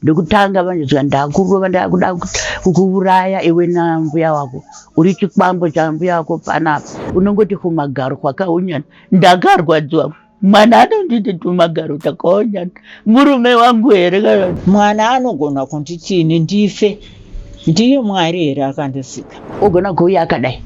Ndokutanga manje zvikanzi ndakurova ndakuda kukuuraya iwe nambuya wako. Uri chikwambo chambuya wako panapa. Unongoti kumagaro kwakaunyana. Ndakarwadziwa. Mwana anonditi tumagaro takaonyana. Murume wangu here kana Mwana anogona kunditi ini ndife. Ndiye Mwari here akandisika? Ogona kuuya akadai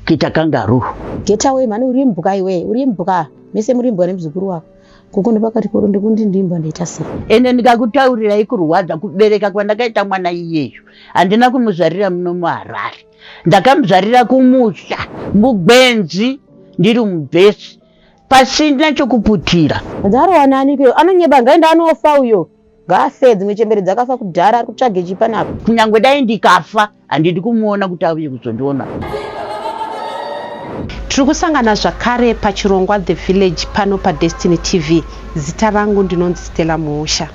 kuita kangaroo. Get away mhani uri imbwa iwe uri imbwa mese muri imbwa nemuzukuru wako koko ndopakati koro ndikundi ndimbwa ndaita sei Ende ndikakutaurirai kurwadza kubereka kwandakaita mwana iyeyu handina kumuzvarira muno muHarare. Ndakamuzvarira kumusha mugwenzi ndiri mubhesi pasina chokuputira. Dzarowa nani kuyo anonyeba ngaenda anofa uyo ngaafe dzimwe chembere dzakafa kudhara ari kutsvaga ichi panapa. Kunyangwe dai ndikafa handidi kumuona kuti auye kuzondiona. Tiri kusangana zvakare pachirongwa The Village pano paDestiny TV. Zita rangu ndinonzi Stella Muusha.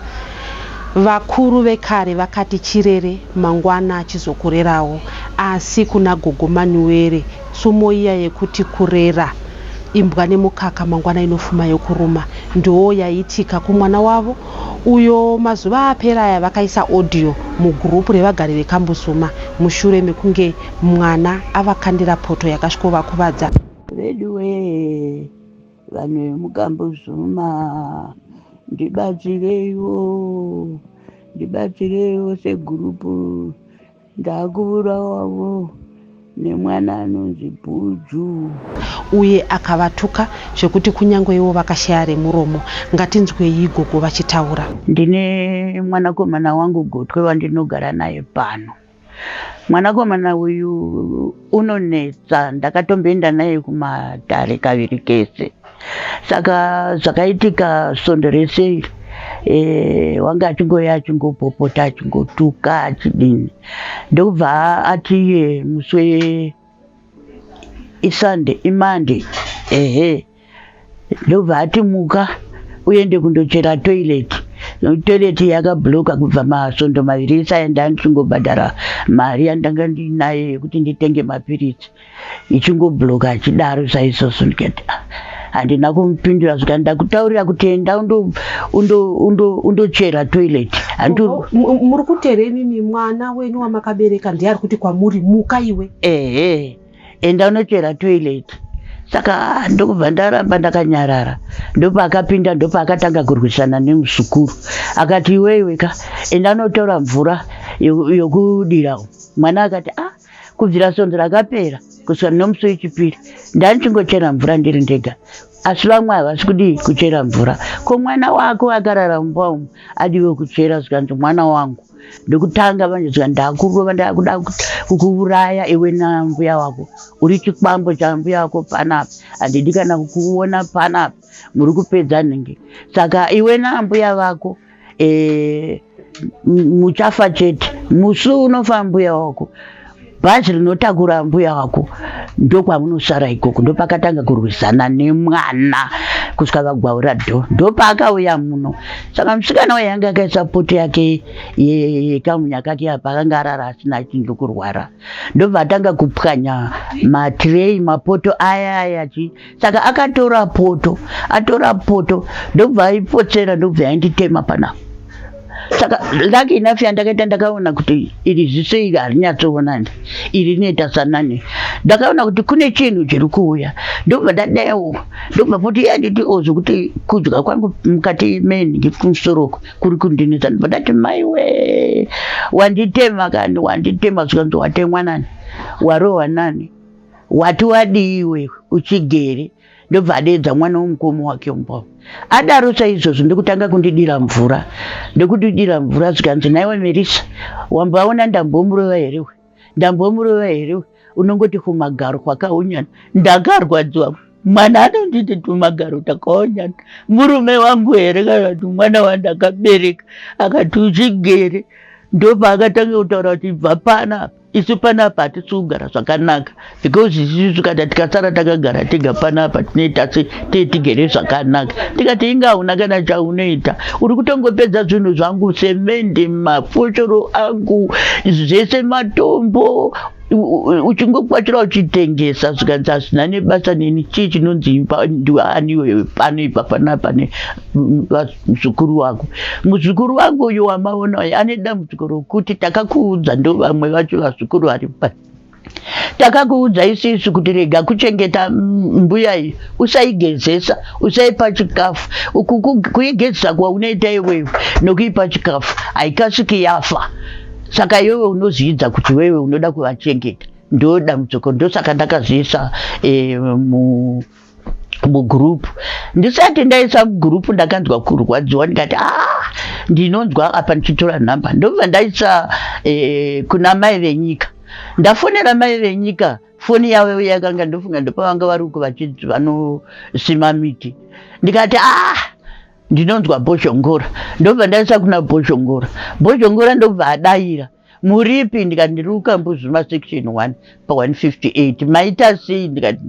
Vakuru vekare vakati chirere mangwana chizokurerawo, asi kuna Gogo Manuwere tsumo iya yekuti kurera imbwa nemukaka mangwana inofuma yokuruma ndoo yaitika kumwana wavo uyo mazuva apera aya vakaisa audio mugroup revagari veKambuzuma mushure mekunge mwana avakandira poto yakasvikovakuvadza. Veduwee vanhu vemuKambuzuma ndibatsireiwo, ndibatsireiwo segurupu Ndakuurawawo nemwana anonzi Bhuju. Uye akavatuka zvekuti kunyange ivo vakashaya remuromo. Ngatinzwei gogo vachitaura. Ndine mwanakomana wangu Gotwe wandinogara naye pano. Mwanakomana uyu unonetsa, ndakatomboenda naye kumatare kaviri kese. Saka zvakaitika svondo rese iri e, wanga achingouya achingopopota achingotuka achidini ndokubva ati iye musi we isunday imonday ehe ndobva ati muka uende kundochera toilet toilet yakabloka kubva masvondo maviri isaya ndandichingobhadhara mari yandanga ndinayo yekuti nditenge mapiritsi ichingobloka achidaro saizvozvo ndikati ah, handina kumupindura zvika ndakutaurira kuti enda undochera toilet muri kutere imimi mwana wenyu wamakabereka ndiye ari kuti kwamuri muka iwe ehe enda unochera toilet saka ah, ndokubva ndaramba ndakanyarara ndopaakapinda ndopaakatanga kurwisana nemuzukuru akati iweiwe ka enda unotora mvura yokudira mwana akati ah kubvira svondo rakapera kusvika nomusi wechipiri ndandichingochera mvura ndiri ndega asi vamwe havasi kudii kuchera mvura ko mwana wako akarara mumba umu adiwe kuchera zvikanzi mwana wangu ndokutanga manje zvikanzi ndakurova ndakuda kukuuraya iwe nambuya wako uri chikwambo chambuya wako panapa handidi kana kukuona panapa muri kupedza nhingi saka iwe nambuya vako e, muchafa chete musi unofa mbuya wako bhazi rinotakura mbuya wako ndokwamunosara ikoko ndopakatanga kurwisana nemwana kusvika vagwaura dho ndopaakauya muno saka musikana waye yanga akaisa poto yake yekamunya kake apa akanga arara asina chinhu kurwara ndobva atanga kupwanya matirei mapoto aya aya chi saka akatora poto atora poto ndobva aipotsera ndobva yainditema panapa saka lucky enough yandakaita ndakaona kuti iri ziso iri harinyatsoona ndi iri rinoita sanani ndakaona kuti kune chinhu chiri kuuya ndobva ndadaiwo ndobva futi yanditi o zvekuti kudya kwangu mukati menhingi kumusoro kuri kundinetsa ndobva ndati maiwe wanditema kani wanditema zvikanzi watemwa nani warohwa nani Wati wadii iwe uchigere ndobva adeedza mwana womukoma wake mumba adaro saizvozvo ndokutanga kundidira mvura ndokundidira mvura zvikanzi naiwe Melisa wambaona ndambomurova here we ndambomurova here we unongoti kumagaro kwakaunyana ndakarwadziwa mwana anonditi tumagaro takaonyana murume wangu here kana kuti mwana wandakabereka akati uchigere ndopaakatanga kutaura kuti bva pana isu panapa hatisi kugara zvakanaka because isusu kana tikasara takagara tega panapa tinoita se tee tigere zvakanaka tikati inga hauna kana chaunoita uri kutongopedza zvinhu zvangu semende mafoshoro angu zvese matombo Uchingokwatira uchitengesa, zvikanzi hazvina nebasa neni. Chii chinonzi imba? Ndiani iwewe pano ipa panapa nemuzukuru wako? Muzukuru wangu uyu wamaona uyu ane dambudziko rokuti takakuudza, ndo vamwe vacho vazukuru vari pa takakuudza isisu kuti rega kuchengeta mbuya iyi, usaigezesa, usaipa chikafu. Kuigezesa kwaunoita iwewe nokuipa chikafu haikasiki yafa. Saka iwewe unozviidza kuti wewe unoda kuvachengeta. Ndo dambudziko, ndosaka ndakazviisa mugurupu. Ndisati ndaisa mugurupu ndakanzwa kurwadziwa, ndikati, "Ah, ndinonzwa apa." Ndichitora nhamba, ndobva ndaisa kuna mai venyika. Ndafonera mai venyika, foni yavo yakanga, ndofunga ndopavanga vari uko vachidzi vanosima miti. Ndikati, "Ah, ndinonzwa Bhozhongora." Ndobva ndaisa kuna Bhozhongora. Bhozhongora ndobva adayira, "Muripi?" Ndikati, "Ndiri kuKambuzuma section 1 pa158." "Maita sei?" Ndikati,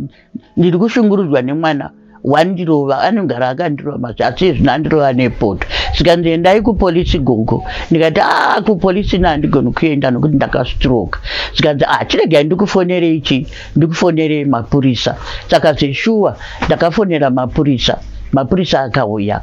"Ndiri kushungurudzwa nemwana wandirova, anogara akandirova mazi, asi zvino andirova nepoto." Sikanzi, "Endai kupolisi, gogo." Ndikati, "A, kupolisi na handigoni kuenda nokuti ndakastroka." Sikanzi, "A, chiregai ndikufonerei chi ndikufonerei mapurisa." Saka zveshuwa ndakafonera mapurisa, mapurisa akauya.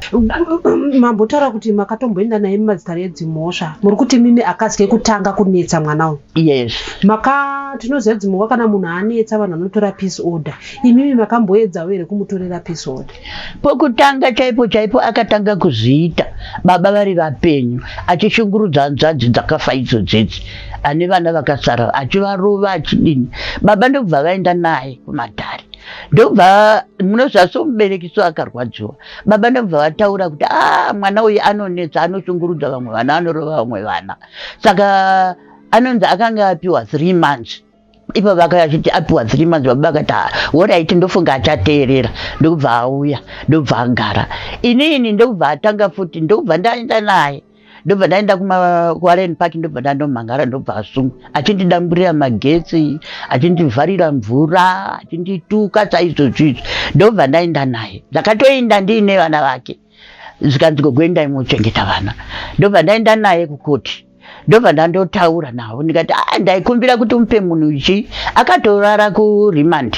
Mambotaura kuti makatomboenda naye mumadzitare edzimhosva. Muri kuti mimi akasi kekutanga kunetsa mwana uyu? Yes. Maka tinoziva dzimwe kana munhu anetsa, vanhu vanotora peace order. Imimi makamboedzawo here kumutorera peace order? Pokutanga chaipo chaipo akatanga kuzviita baba vari vapenyu, achishungurudza hanzvadzi dzakafa idzodzedzi, ane vana vakasara, achivarova, achidini. Baba ndobva vaenda naye kumatare, ndobva munoziva somubereki so akarwadziwa. Baba ndobva vataura kuti, "A, mwana uyu anonetsa, anoshungurudza vamwe vana, anorova vamwe vana." Saka anonzi akanga apiwa 3 months. Ipo vakauya achiti apiwa 3 months. Baba vakati, "Alright, ndofunga achateerera." Ndokubva auya, ndobva agara. Inini ndokubva atanga futi, ndokubva ndaenda naye, ndobva ndaenda kuWarren Park, ndobva ndandomhangara, ndobva asungwa, achindidamburira magetsi, achindivharira mvura, achindituka saizvozvo izvo. Ndobva ndaenda naye, ndakatoenda ndiine vana vake. Zvikanzi, "Gogoendai muchengeta vana." Ndobva ndaenda naye kukoti, ndobva ndandotaura navo. Ndikati, "A, ndaikumbira kuti mupe munhu ichi." Akatorara kuremand.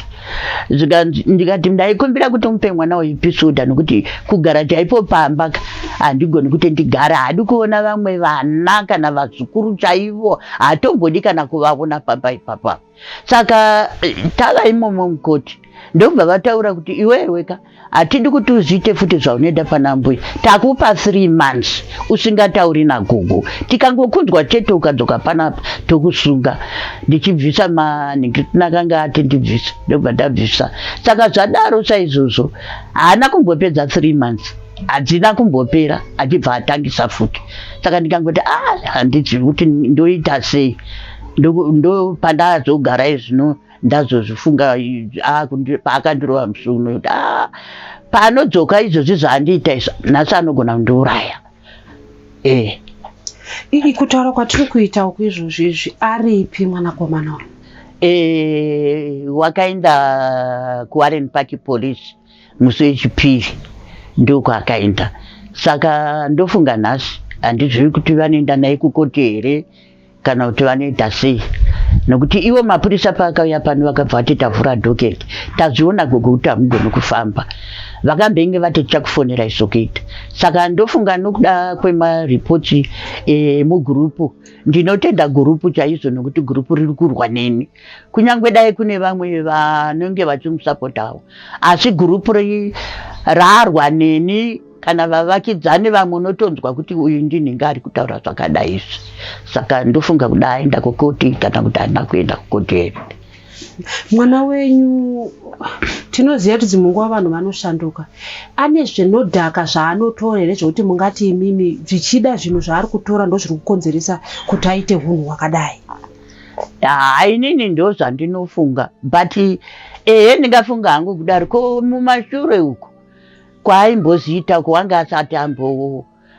Ndikati, "Ndaikumbira kuti mupe mwana uyu peace order, nokuti kugara chaipo pamba handigoni kuti ndigare. Haadi kuona vamwe vana kana vazukuru chaivo, haatombodi kana kuvaona pamba ipapa." Saka tava imomo mukoti, ndobva vataura kuti, "Iwewe ka, hatidi kuti uzviite futi zvaunoita pana mbuya. Takupa 3 months usingatauri nagogo. Tikangokunzwa chete ukadzoka panapa, tokusunga." Ndichibvisa manhingitina akanga ati ndibvisa, ndobva ndabvisa. Saka zvadaro saizvozvo, haana kumbopedza 3 months, hadzina kumbopera, achibva atangisa futi. Saka ndikangoti, "A, handizivi kuti ndoita sei." Ndo pandazogara izvino, ndazozvifunga paakandirova musi uno kuti, "A, paanodzoka izvozvi zvaandiita izvo nhasi, anogona kundiuraya." Kutaura kwatiri kuita uku izvozvi izvi, aripi mwanakomana uyu? Wakaenda kuWarren Park Police musi wechipiri, ndokwaakaenda. Saka ndofunga nhasi, handizivi kuti vanoenda naye kukoti here kana kuti vanoita sei, nokuti ivo mapurisa paakauya pano vakabva vati, "Tavhura docket, tazviona gogo kuti hamugoni kufamba." Vakambenge vati, "Tichakufonera isokuita." Saka ndofunga nokuda kwemaripoti emugurupu. Ndinotenda gurupu chaizvo, nokuti gurupu riri kurwa neni, kunyange dai kune vamwe vanenge vachimusapotawo, asi gurupu rarwa neni. Kana vavakidzani vamwe, unotonzwa kuti uyu ndinhinga ari kutaura zvakadai izvi. Saka ndofunga kuda aenda kukoti kana kuti haana kuenda kukoti here. Mwana wenyu, tinoziva kuti dzimwe nguva vanhu vanoshanduka. Ane zvinodhaka zvaanotora here, zvokuti mungati imimi zvichida zvinhu zvaari kutora ndo zviri kukonzeresa kuti aite unhu hwakadai? Hai, inini ndo zvandinofunga, but ehe, ndingafunga hangu kudaro. Ko mumashure uku kwaaimboziita kuwanga asati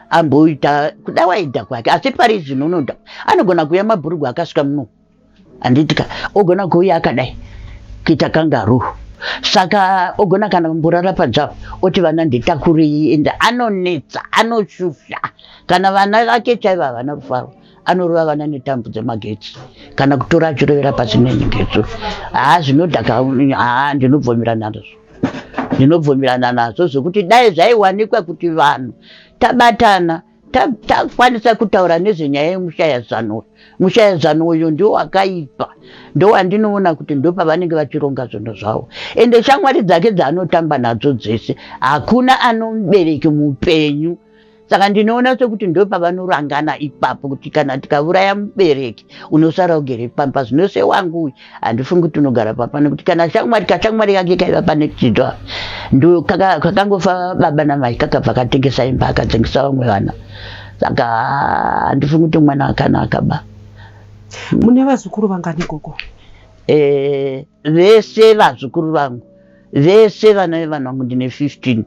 amboita kuda waida kwake, asi pari zvino unoda anogona kuuya mabhurugwa akasvika muno, handitika? Ogona kuuya akadai kuita kangaroo. Saka ogona kana kumborara panzavo, oti, "Vana, nditakurei." Ende anonetsa, anoshusha. Kana vana vake chaivo havana rufaro. Anorova vana netambo dzemagetsi kana kutora achirovera pasi nenyengetso. Haa, zvinodhaka, haa, ndinobvumirana nazvo, ndinobvumirana nazvo zvekuti dai zvaiwanikwa kuti vanhu tabatana, takwanisa kutaura nezvenyaya yemushayazano uyu. Mushayazano uyu ndiwo wakaipa, ndowandinoona kuti ndopavanenge vachironga zvinhu zvavo. Ende shamwari dzake dzaanotamba nadzo dzese, hakuna anomubereki mupenyu. Saka ndinoona sekuti ndopavanorangana ipapo, kuti kana tikauraya mubereki, unosara ugere pamba. Zvino sewangu uyu, handifungi kuti unogara papa, nekuti kana shamwari, kashamwari kake kaiva panext door, ndo kakangofa baba namai, kakabva katengesa imba, akadzingisa vamwe vana. Saka handifungi kuti mwana akanaka ba. Mune vazukuru vangani, gogo? Vese vazukuru vangu vese, vana vevanhu vangu, ndine 15,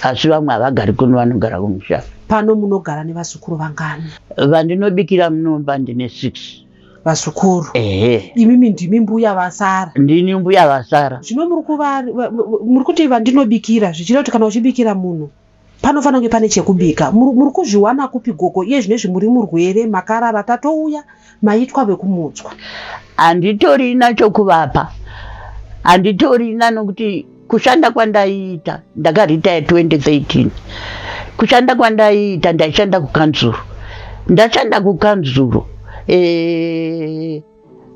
asi vamwe havagari kuno, vanogara kumusha. Pano munogara nevazukuru vangani? Vandinobikira munomba ndine 6. Vazukuru? Ehe. Imimi ndimi mbuya vasara? Ndini mbuya vasara. Zvino muri kuti vandinobikira, zvichida kuti kana uchibikira munhu panofanira kunge pane chekubika. Muri kuzviwana kupi, gogo, iye zvinezvi muri murwere, makarara, tatouya maitwa vekumutswa? Handitorina chokuvapa, handitorina, nokuti kushanda kwandaiita, ndakaritaya 2013. Kushanda kwandaiita, ndaishanda kukanzuro. Ndashanda kukanzuro,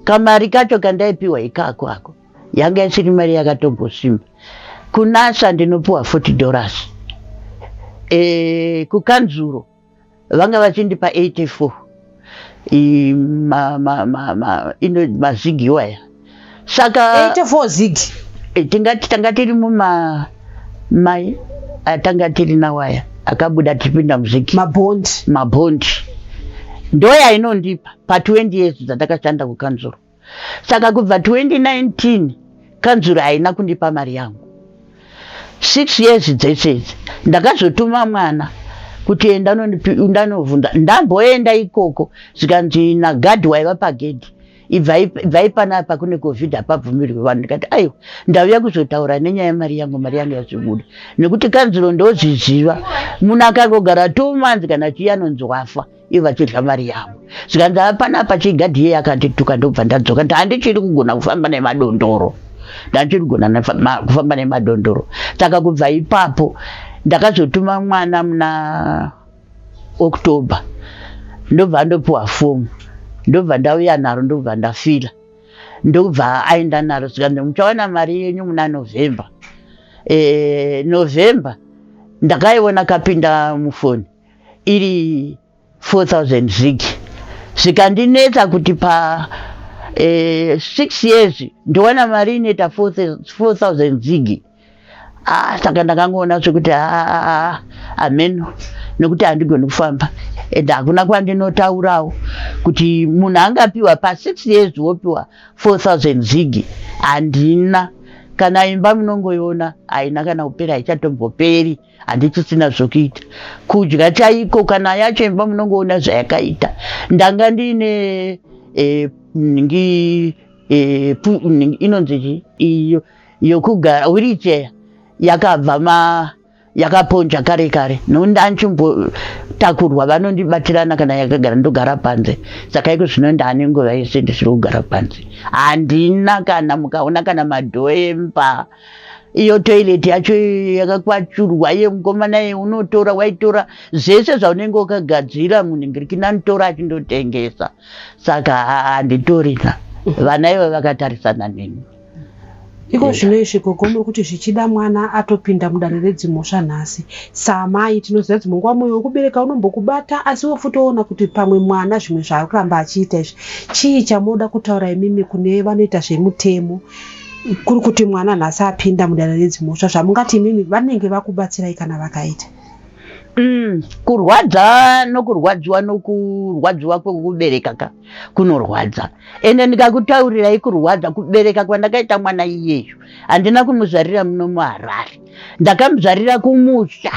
kamari kacho kandaipiwa ikako ako yanga isiri mari yakatombosimba. Kunasa ndinopiwa $40. Kukanzuro vanga vachindipa 84 ino mazigi iwaya. Saka 84 zigi? Tingati tanga tiri muma mai atanga tiri nawaya akabuda tichipinda muzigi. Mabhondi? Mabhondi ndoya inondipa pa20 years dzandakashanda kukanzuro. Saka kubva 2019 kanzuro haina kundipa mari yangu, 6 years dzese idzi. Ndakazotuma mwana kuti enda ndanovhunza. Ndamboenda ikoko, zvikanzi nagadhi waiva pagedhi, "Ibvai panapa, kune COVID, hapabvumirwi vanhu." Ndikati, "Aiwa, ndauya kuzotaura nenyaya yemari yangu, mari yangu yazobuda." Nekuti kanzuro ndozviziva, munhu akangogara 2 months kana chii anonzi wafa, ivo vachidya mari yavo. Zvikanzi hapana chigadhi iye akandituka, ndobva ndadzoka. Ndandichiri kugona kufamba nemadondoro, ndandichiri kugona kufamba nemadondoro. Saka kubva ipapo ndakazotuma mwana muna October, ndobva ndopiwa fomu, ndobva ndauya naro, ndobva ndafila, ndobva aenda naro. Zvikanzi, "Muchawana mari yenyu muna November." November ndakaiona kapinda mufoni iri 4000 zigi. Zvikandinetsa kuti pa 6 years ndowana mari inoita 4000 zigi. Ah, saka ndakangoona sekuti aa, ameno, nekuti handigoni kufamba and hakuna kwandinotaurawo kuti munhu angapiwa pa6 years wopiwa 4000 zigi. Handina kana imba, munongoiona haina kana kupera, haichatomboperi. Handichisina zvokuita, kudya chaiko kana yacho imba munongoona zvayakaita. Ndanga ndiine nhingi inonzi chii iyo yokugara, wheelchair, yakabva ma yakaponja kare kare, nokuti ndanchimbotakurwa, vanondibatirana kana yakagara, ndogara panze. Saka iko zvino ndane nguva yese ndisiri kugara panze. Handina kana, mukaona kana madhoo emba iyo, toilet yacho yakakwachurwa. Iye mukomana iye unotora, waitora zvese zvaunenge wakagadzira munhingirikini, anotora achindotengesa. Saka handitorina, vana ivo vakatarisana neni. Iko zvino izvi, gogo, muri kuti zvichida mwana atopinda mudare redzimhosva nhasi. Samai, tinoziva dzimwe nguva mwoyo wekubereka unombokubata, asi iwe futi woona kuti pamwe mwana zvimwe zvaari kuramba achiita izvi. Chii chamunoda kutaura imimi kune vanoita zvemutemo, kuri kuti mwana nhasi apinda mudare redzimhosva, zvamungati imimi vanenge vakubatsirai kana vakaita? Kurwadza nokurwadziwa, nokurwadziwa kwekubereka ka kunorwadza. Ende ndikakutaurirai kurwadza kubereka kwandakaita mwana iyeyu, handina kumuzvarira muno muHarare, ndakamuzvarira kumusha.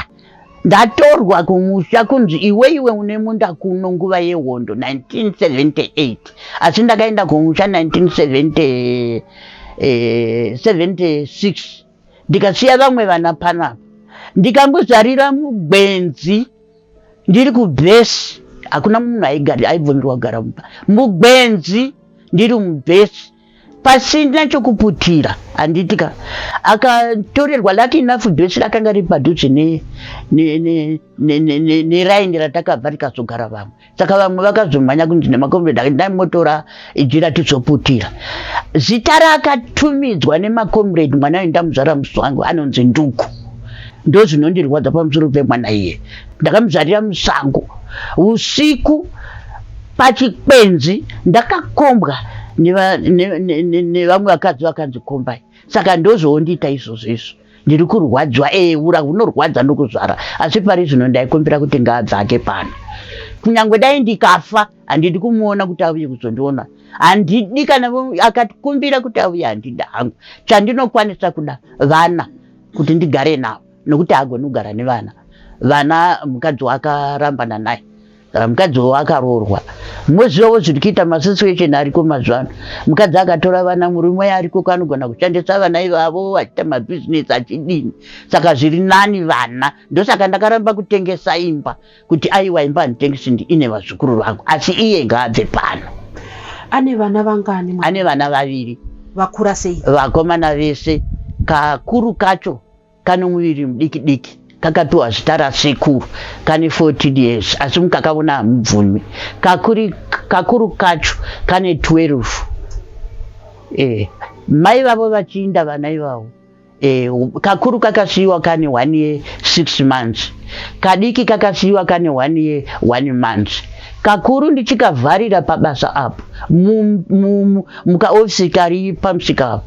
Ndatorwa kumusha kunzi, "Iwe, iwe une munda kuno," nguva yehondo 1978. Asi ndakaenda kumusha 1976, ndikasiya vamwe vana panapa, ndikambozvarira mugwenzi ndiri kubhesi. Hakuna munhu aibvumirwa kugara mumba. Mugwenzi ndiri mubhesi pasina chokuputira, handiti ka? Akatorerwa lucky enough bhesi rakanga riri padhuze neraini ratakabva rikazogara vamwe. Saka vamwe vakazomhanya kunzi nemakomredi akati dai motora jira tizoputira. Zita raakatumidzwa nemakomredi mwana uyu ndamuzvara musango anonzi Nduku. Ndozvinondirwadza pamusoro pemwana iye. Ndakamuzvarira musango usiku pachikwenzi, ndakakombwa nevamwe vakadzi vakanzi kombai. Saka ndozvoondiita izvozvo izvo. Ndiri kurwadziwa, ura hunorwadza nokuzvara, asi pari zvino ndaikumbira kuti ngaabve pano. Kunyangwe dai ndikafa handidi kumuona kuti auye kuzondiona, handidi kana akatikumbira kuti auye handidi hangu. Chandinokwanisa kuda vana kuti ndigare navo, nokuti haagoni kugara nevana. Vana mukadzi wakarambana naye, saka mukadzi wakaroorwa. Mozivawo zviri kuita masituation ariko mazuva ano. Mukadzi akatora vana, murume ariko anogona kushandisa vana ivavo achiita mabhizinesi achidini. Saka zviri nani vana. Ndosaka ndakaramba kutengesa imba, kuti aiwa imba handitengesi, ine vazukuru vangu, asi iye ngaabve pano. Ane vana vangani? Ane vana vaviri. Vakura sei? Vakomana vese. Kakuru kacho kane muviri mudiki diki, kakapiwa zita rasekuru, kane 14 years, asi mukakaona hamubvumi. Kakuru kacho kane 12. Mai vavo vachiinda vana ivavo. Kakuru kakasiyiwa kane 1 year 6 months, kadiki kakasiyiwa kane 1 year 1 month. Kakuru ndichikavharira pabasa apo mukaofisi kari pamusika apo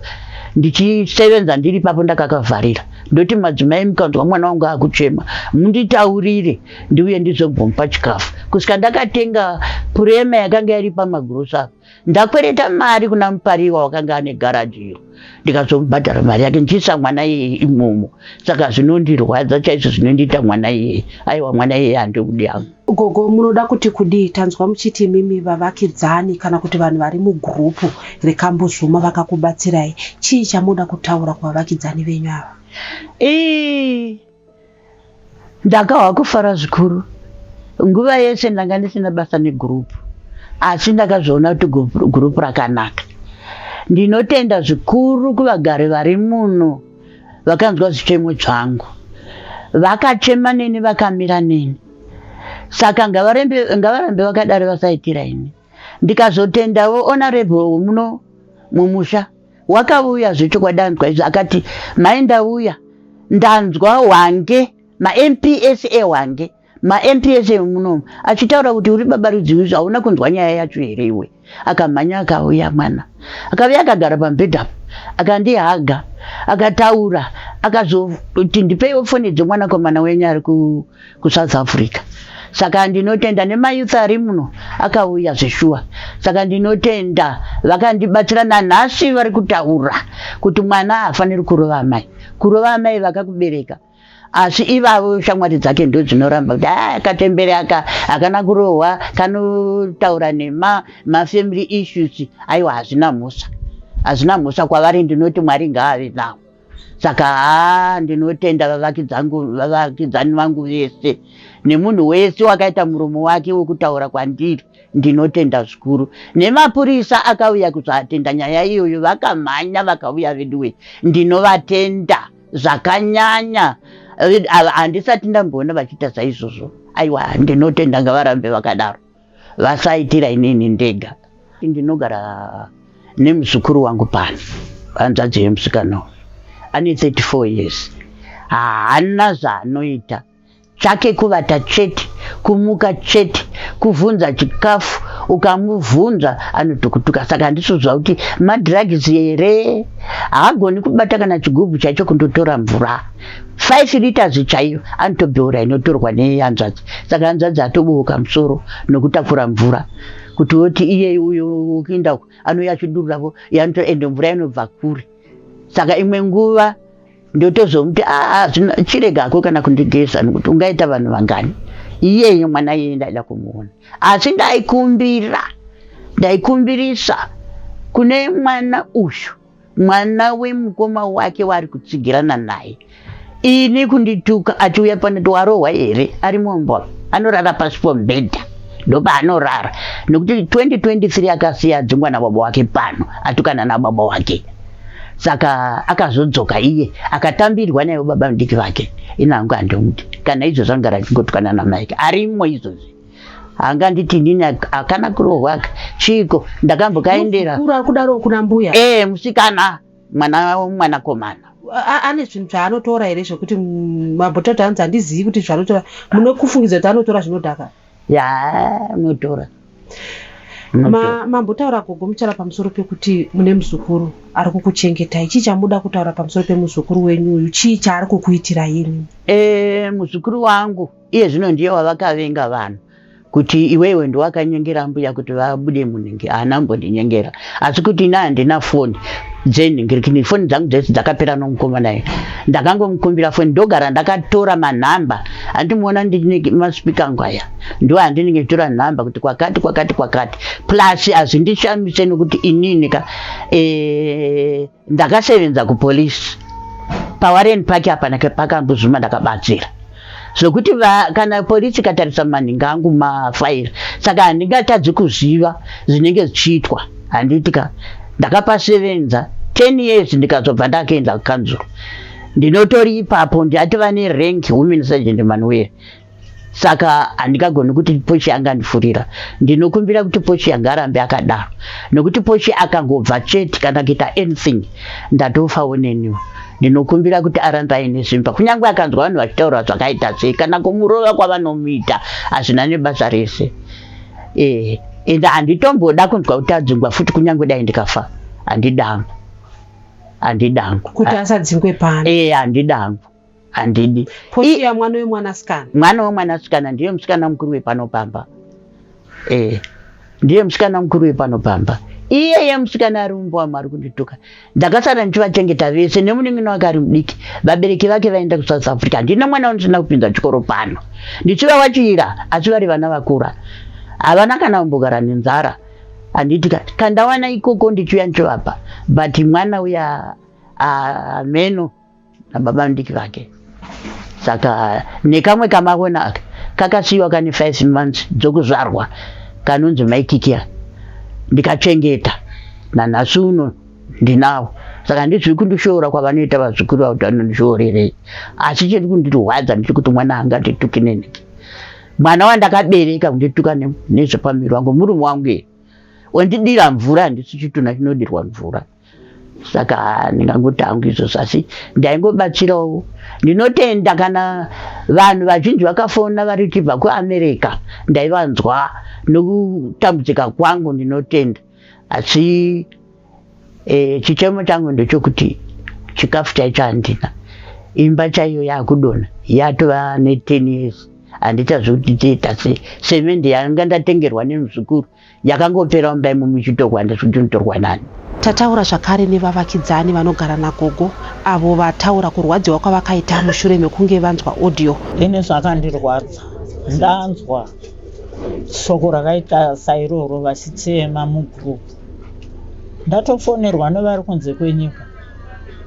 ndichisevenza ndiri papo, ndakakavharira. Ndoti madzimai, mukanzwa mwana wangu akuchema munditaurire, ndiuye ndizombomupa chikafu. Kusvika ndakatenga purema yakanga iri pamagrosa apo, ndakwereta mari kuna Mupariwa wakanga ane garaji iyo, ndikazomubhadhara mari yake ndichiisa mwana iyeye imomo. Saka zvinondirwadza chaizvo zvinondiita mwana iyeye. Aiwa, mwana iyeye handimudi hangu. Gogo, munoda kuti kudii? Tanzwa muchiti imimi vavakidzani kana kuti vanhu vari mugurupu reKambuzuma vakakubatsirai. Chii chamunoda kutaura kuvavakidzani venyu ava? Ii, ndakahwa kufara zvikuru. Nguva yese ndanga ndisina basa negurupu, asi ndakazviona kuti gurupu rakanaka. Ndinotenda zvikuru kuvagari vari muno vakanzwa zvichemo zvangu, vakachema neni, vakamira neni. Saka ngavarambe vakadaro, vasaitira ini. Ndikazotendawo honorable muno mumusha wakauya zvechokwadi anzwa izvi, akati mai, ndauya ndanzwa Hwange maMPs eHwange, maMPs emunomu achitaura kuti uri baba rudziwiso, hauna kunzwa nyaya yacho here iwe? Akamhanya akauya mwana, akauya akagara pamubhedha akandihaga, akataura, akazoti ndipeiwo foni dzemwanakomana wenyu ari kuSouth Africa. Saka ndinotenda nemayouth ari muno akauya zveshuwa. Saka ndinotenda vakandibatsira. Nanhasi vari kutaura kuti mwana haafaniri kurova amai, kurova amai vakakubereka, asi ivavo shamwari dzake ndo dzinoramba kuti a katembere aka hakana kurohwa, kanotaura nema mafamily issues. Aiwa, hazvina mhosva, hazvina mhosva kwavari. Ndinoti Mwari ngaave navo. Saka haa, ndinotenda vavakidzani vangu vese nemunhu wese wakaita muromo wake wekutaura kwandiri. Ndinotenda zvikuru nemapurisa akauya kuzoatenda nyaya iyoyo, vakamhanya vakauya veduwe. Ndinovatenda zvakanyanya, handisati ndamboona vachiita saizvozvo. Aiwa, ndinotenda, ngavarambe vakadaro, vasaitira inini ndega. Ndinogara nemuzukuru wangu pano, hanzvadzi yemusikana uyu ane 34 years. Haana zvaanoita, chake kuvata chete, kumuka chete, kuvhunza chikafu. Ukamuvhunza anotokutuka. Saka handisiziva kuti madrugs here. Haagoni kubata kana chigubhu chaicho kundotora mvura 5 liters chaiyo, anotobheura inotorwa nehanzvadzi. Saka hanzvadzi atoboka musoro nokutakura mvura kuti oti iye uyo ukiinda anouya achidururavo, ende mvura inobva kure. Saka imwe nguva ndotozomuti aa, chiregako kana kundigeza, nekuti ungaita vanhu vangani. Iyeye mwana iyeye ndaida kumuona, asi ndaikumbira, ndaikumbirisa kune mwana uyu, mwana wemukoma wake waari kutsigirana naye ini, kundituka achiuya pano, warohwa here? Ari mombo, anorara pasi pomubhedha. Ndopaanorara nekuti 2023 akasiya adzingwa nababa wake pano, atukana nababa wake. Saka akazodzoka iye akatambirwa naivo baba mudiki vake. Inangu handimuti kana izvozvo angara achingotukana namaike arimo izvozvi. Anganditi inini akana kurohwa chiiko ndakambokaendera. Muzukuru ari kudaro kuna mbuya? Eh, musikana, mwana mwanakomana. Ane zvinhu zvaanotora here zvekuti mabhotato anzi handizivi kuti zvaanotora, munokufungidzira kuti anotora zvinodhaka? Ya, unotora. Mambotaura gogo muchara pamusoro pekuti mune muzukuru ari kukuchengetai. Chii chamuda kutaura pamusoro pemuzukuru wenyu uyu? Chii chaari kukuitirai imi? Muzukuru wangu iye zvino ndiye wavakavenga vanhu kuti iwewe ndiwakanyengera mbuya kuti vabude munhingi. Haana kumbondinyengera, asi kuti ini handina foni dzenhingirikini, foni dzangu dzese dzakapera nomukomana iye. Ndakangomukumbira foni, ndogara ndakatora manhamba andimuona ndine masipika angu aya, ndo handinenge nditora nhamba kuti kwakati kwakati kwakati. Plus hazvindishamise nokuti inini ka ndakasevenza kupolisi paWarren Park apa pakambuzuma ndakabatsira zvokuti kana polisi ikatarisa manhinga angu mafaira, saka handingatadzi kuziva zvinenge zvichiitwa. Handiti ka ndakapasevenza 10 years, ndikazobva ndakaenda kukanzuro, ndinotori ipapo ndiatova nerank women sergeant Manuel. Saka handingagoni kuti Poshi angandifurira. Ndinokumbira kuti Poshi angarambe akadaro, nokuti Poshi akangobva chete kana kuita anything ndatofawo neniwo. Ndinokumbira kuti arambe aine simba, kunyange akanzwa vanhu vachitaura zvakaita sei kana kumurova kwavanomuita hazvina nebasa rese. Ende handitomboda kunzwa kuti adzingwa futi, kunyange dai ndikafa handidangu, handidangu kuti asadzingwe pano. Handidangu, handidi. Poshiya mwana wemwanasikana. Mwana wemwanasikana ndiye musikana mukuru wepano pamba. Ndiye musikana mukuru wepano pamba. Iyeye musikana ari mumba wamari kundituka. Ndakasara ndichivachengeta vese nemunin'ina wake ari mudiki. Vabereki vake vaenda kuSouth Africa. Handina mwana wandisina kupinza chikoro pano, ndichivawachira, asi vari vana vakura, havana kana kumbogara nenzara. Handiti kandawana ikoko ndichiuya ndichivapa, but mwana uya ameno nababa mudiki vake. Saka nekamwe kamaona aka kakasiyiwa kane 5 months dzokuzvarwa kanonzi Maikikia, ndikachengeta nanhasi uno ndinawo. Saka handizvi kundishoora kwavanoita vazukuru vavo kuti vanondishoorerei, asi chiri kundirwadza ndechekuti mwana angandituki neniki, mwana wandakabereka kundituka nezvepamuviri wangu, murume wangu iye wandidira mvura, handisi chitunha chinodirwa mvura. Saka ndingangoti hangu izvozvo, asi ndaingobatsirawo. Ndinotenda kana vanhu vazhinji vakafona vari chibva kuAmerica, ndaivanzwa nokutambudzika kwangu, ndinotenda. Asi chichemo changu ndechekuti chikafu chaicho handina, imba chaiyo yakudonha, yatova ne10 years, handichazvi kuti tiita sei. Semendi yanga ndatengerwa nemuzukuru yakangopera mumba imomo ichitorwa, handisi kuti inotorwa nani. Tataura zvakare nevavakidzani vanogara nagogo avo vataura kurwadziwa kwavakaita mushure mekunge vanzwa audio. Ini zvakandirwadza ndanzwa shoko rakaita sairoro vachichema mugroup, ndatofonerwa nevari kunze kwenyika.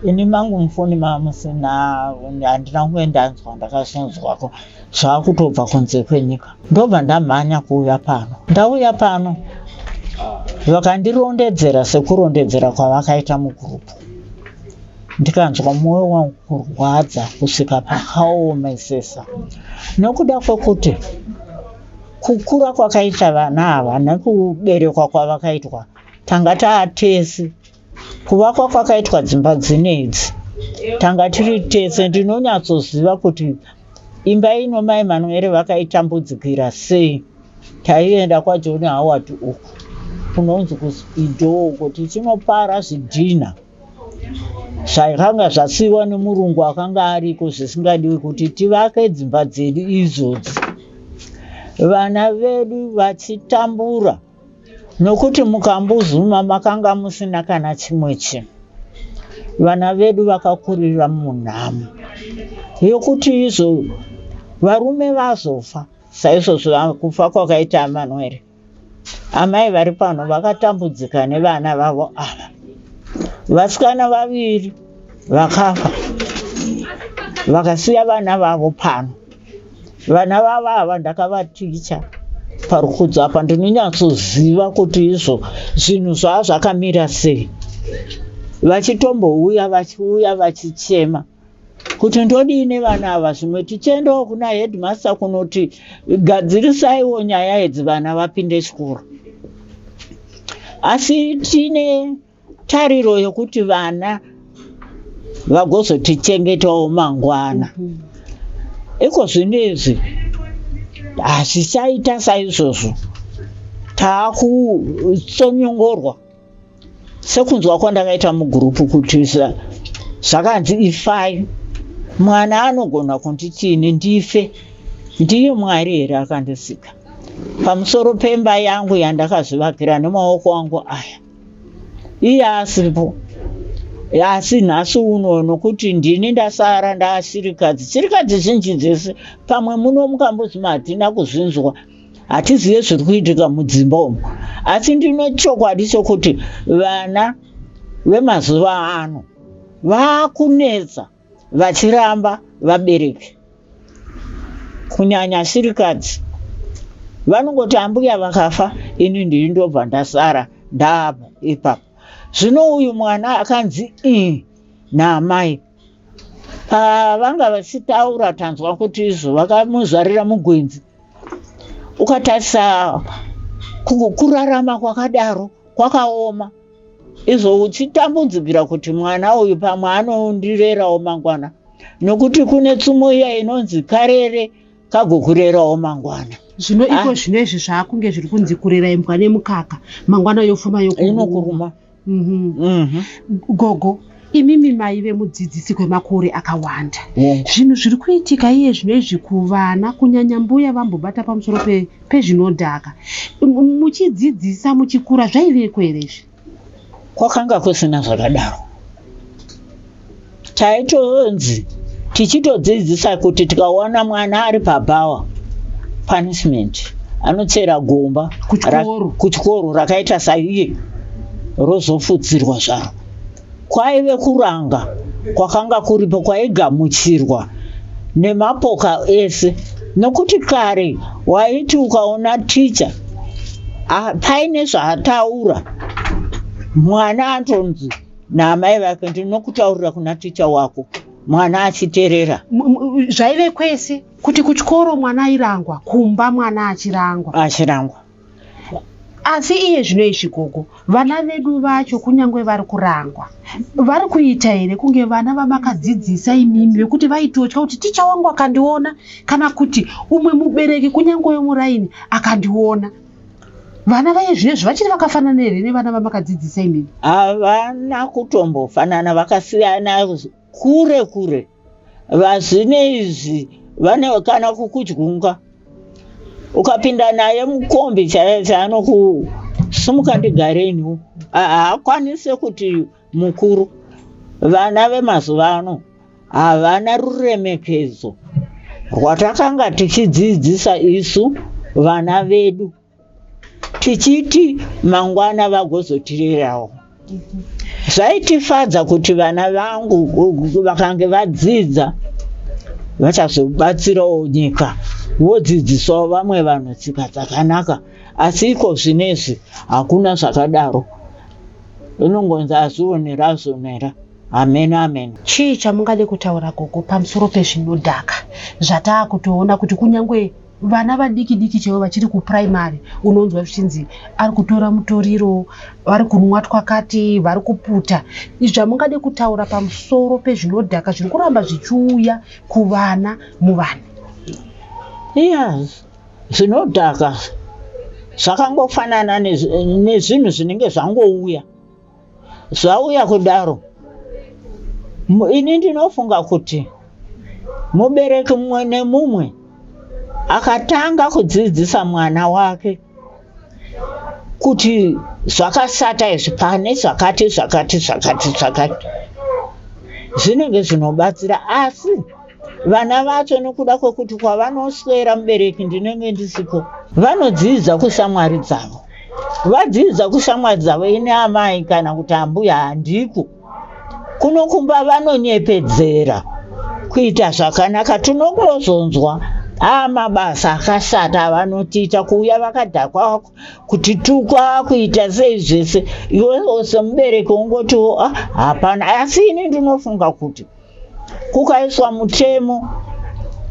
Ini mangu mufoni mamusina, handina kunge ndanzwa, ndakazonzwako zvakutobva kunze kwenyika, ndobva ndamhanya kuuya pano. Ndauya pano vakandirondedzera sekurondedzera kwavakaita mugroup, ndikanzwa mwoyo wangu kurwadza kusvika pakaomesesa, nokuda kwekuti kukura kwakaita vana ava nekuberekwa kwavakaitwa tanga taatese, kuvakwa kwakaitwa dzimba dzinedzi tanga tiri tese. Ndinonyatsoziva kuti imba ino mai Manuere vakaitambudzikira sei. Taienda kwaJohn Howard uku kunonzi kuSpido uko tichinopara zvidhina zvakanga zvasiyiwa nemurungu akanga ariko zvisingadiwi kuti tivake dzimba dzedu idzodzi, vana vedu vachitambura nokuti mukambuzuma makanga musina kana chimwe chinhu. Vana vedu vakakurira munhamo yokuti izvo varume vazofa saizvozvo kufa kwakaita Amanueri. Amai vari pano vakatambudzika nevana vavo ava, vasikana vaviri vakafa vakasiya vana vavo pano. Vana vavo ava ndakavaticha. Parukudzo apa ndinonyatsoziva kuti izvo zvinhu zvaa zvakamira sei. Vachitombouya vachiuya vachichema kuti ndodii nevana ava, zvimwe tichiendawo kuna headmaster kunoti gadzirisaiwo nyaya idzi vana vapinde chikoro. Asi tine tariro yokuti vana vagozotichengetawo mangwana. Iko zvino izvi hazvichaita saizvozvo, taakutsonyongorwa sekunzwa kwandakaita mugurupu kuti zvakanzi ifai. Mwana anogona kunditi ini ndife, ndiye Mwari here akandisika? Pamusoro pemba yangu yandakazvivakira nemaoko angu aya, iye asipo. Asi nhasi uno nokuti ndini ndasara ndaashirikadzi, chirikadzi zhinji dzese pamwe muno mukambozima hatina kuzvinzwa, hatizive zviri kuitika mudzimba umu. Asi ndine chokwadi chokuti vana vemazuva ano vakunetsa vachiramba vabereki, kunyanya shirikadzi. Vanongoti ambuya vakafa, ini ndini ndobva ndasara ndaapa ipapo. Zvino uyu mwana akanzi ii naamai, pavanga vachitaura tanzwa kuti izvo vakamuzvarira mugwenzi. Ukatarisa kurarama kwakadaro kwakaoma, izvo uchitambudzikira kuti mwana uyu pamwe anondirerawo mangwana, nokuti kune tsumo iya inonzi karere kagokurerawo mangwana. Zvino iko zvino izvi zvaakunge zviri kunzi kurera imbwa nemukaka, mangwana yofuma yokuruma. Gogo, imimi maive mudzidzisi kwemakore akawanda. Zvinhu zviri kuitika iye zvino izvi kuvana, kunyanya mbuya vambobata pamusoro pezvinodhaka, muchidzidzisa muchikura zvaiveko here izvi? Kwakanga kusina zvakadaro. Taitonzi tichitodzidzisa kuti tikaona mwana ari pabhawa, punishment, anochera gomba kuchikoro rakaita saiye rozofudzirwa zvaro. Kwaive kuranga kwakanga kuripo kwaigamuchirwa nemapoka ese, nokuti kare waiti ukaona ticha paine zvaataura, mwana atonzi naamai vake ndinokutaurira kuna ticha wako, mwana achiterera. Zvaive kwese kuti kuchikoro mwana airangwa, kumba mwana achirangwa. Achirangwa. Asi iye zvino izvi gogo, vana vedu vacho kunyange vari kurangwa, vari kuita here kunge vana vamakadzidzisa imimi vekuti vaitotya kuti ticha wangu akandiona, kana kuti umwe mubereki kunyange wemuraini akandiona? Vana vaye zvinezvi vachiri vakafanana here nevana vamakadzidzisa imimi? Havana kutombofanana, vakasiyana kure kure. Vazvine izvi vane kana kukudyunga, ukapinda naye mukombi chaiye chaanokusumuka ndigareniwo, haakwanise kuti mukuru. Vana vemazuva ano havana ruremekedzo rwatakanga tichidzidzisa isu vana vedu, tichiti mangwana vagozotirerawo. Zvaitifadza kuti vana vangu vakange vadzidza vachazobatsirawo nyika, vodzidzisawo vamwe vanhu tsika dzakanaka. Asi iko zvinezvi hakuna zvakadaro, inongonzi azvionera azvionera, ameno ameno. Chii chamungade kutaura gogo pamusoro pezvinodhaka zvataakutoona kuti kunyange vana vadiki diki chaivo vachiri kupuraimari unonzwa zvichinzi ari kutora mutoriro, vari kunwa twakati, vari kuputa? Zvamungade kutaura pamusoro pezvinodhaka zviri kuramba zvichiuya kuvana muvanhu? Iya, zvinodhaka zvakangofanana nezvinhu zvinenge zvangouya. Zvauya kudaro, ini ndinofunga kuti mubereki mumwe nemumwe akatanga kudzidzisa mwana wake kuti zvakashata izvi, pane zvakati zvakati zvakati zvakati, zvinenge zvinobatsira. Asi vana vacho nokuda kwekuti kwavanoswera mubereki ndinenge ndisipo, vanodzidza kushamwari dzavo. Vadzidza kushamwari dzavo, ini amai kana kuti ambuya handiko kuno kumba, vanonyepedzera kuita zvakanaka. Tinongozonzwa Mabasa akashata avanotiita, kuuya vakadhakwa, kutituka, kuita sei zvese. Iwewo semubereki ungotiwo hapana. Asi ini ndinofunga kuti kukaiswa mutemo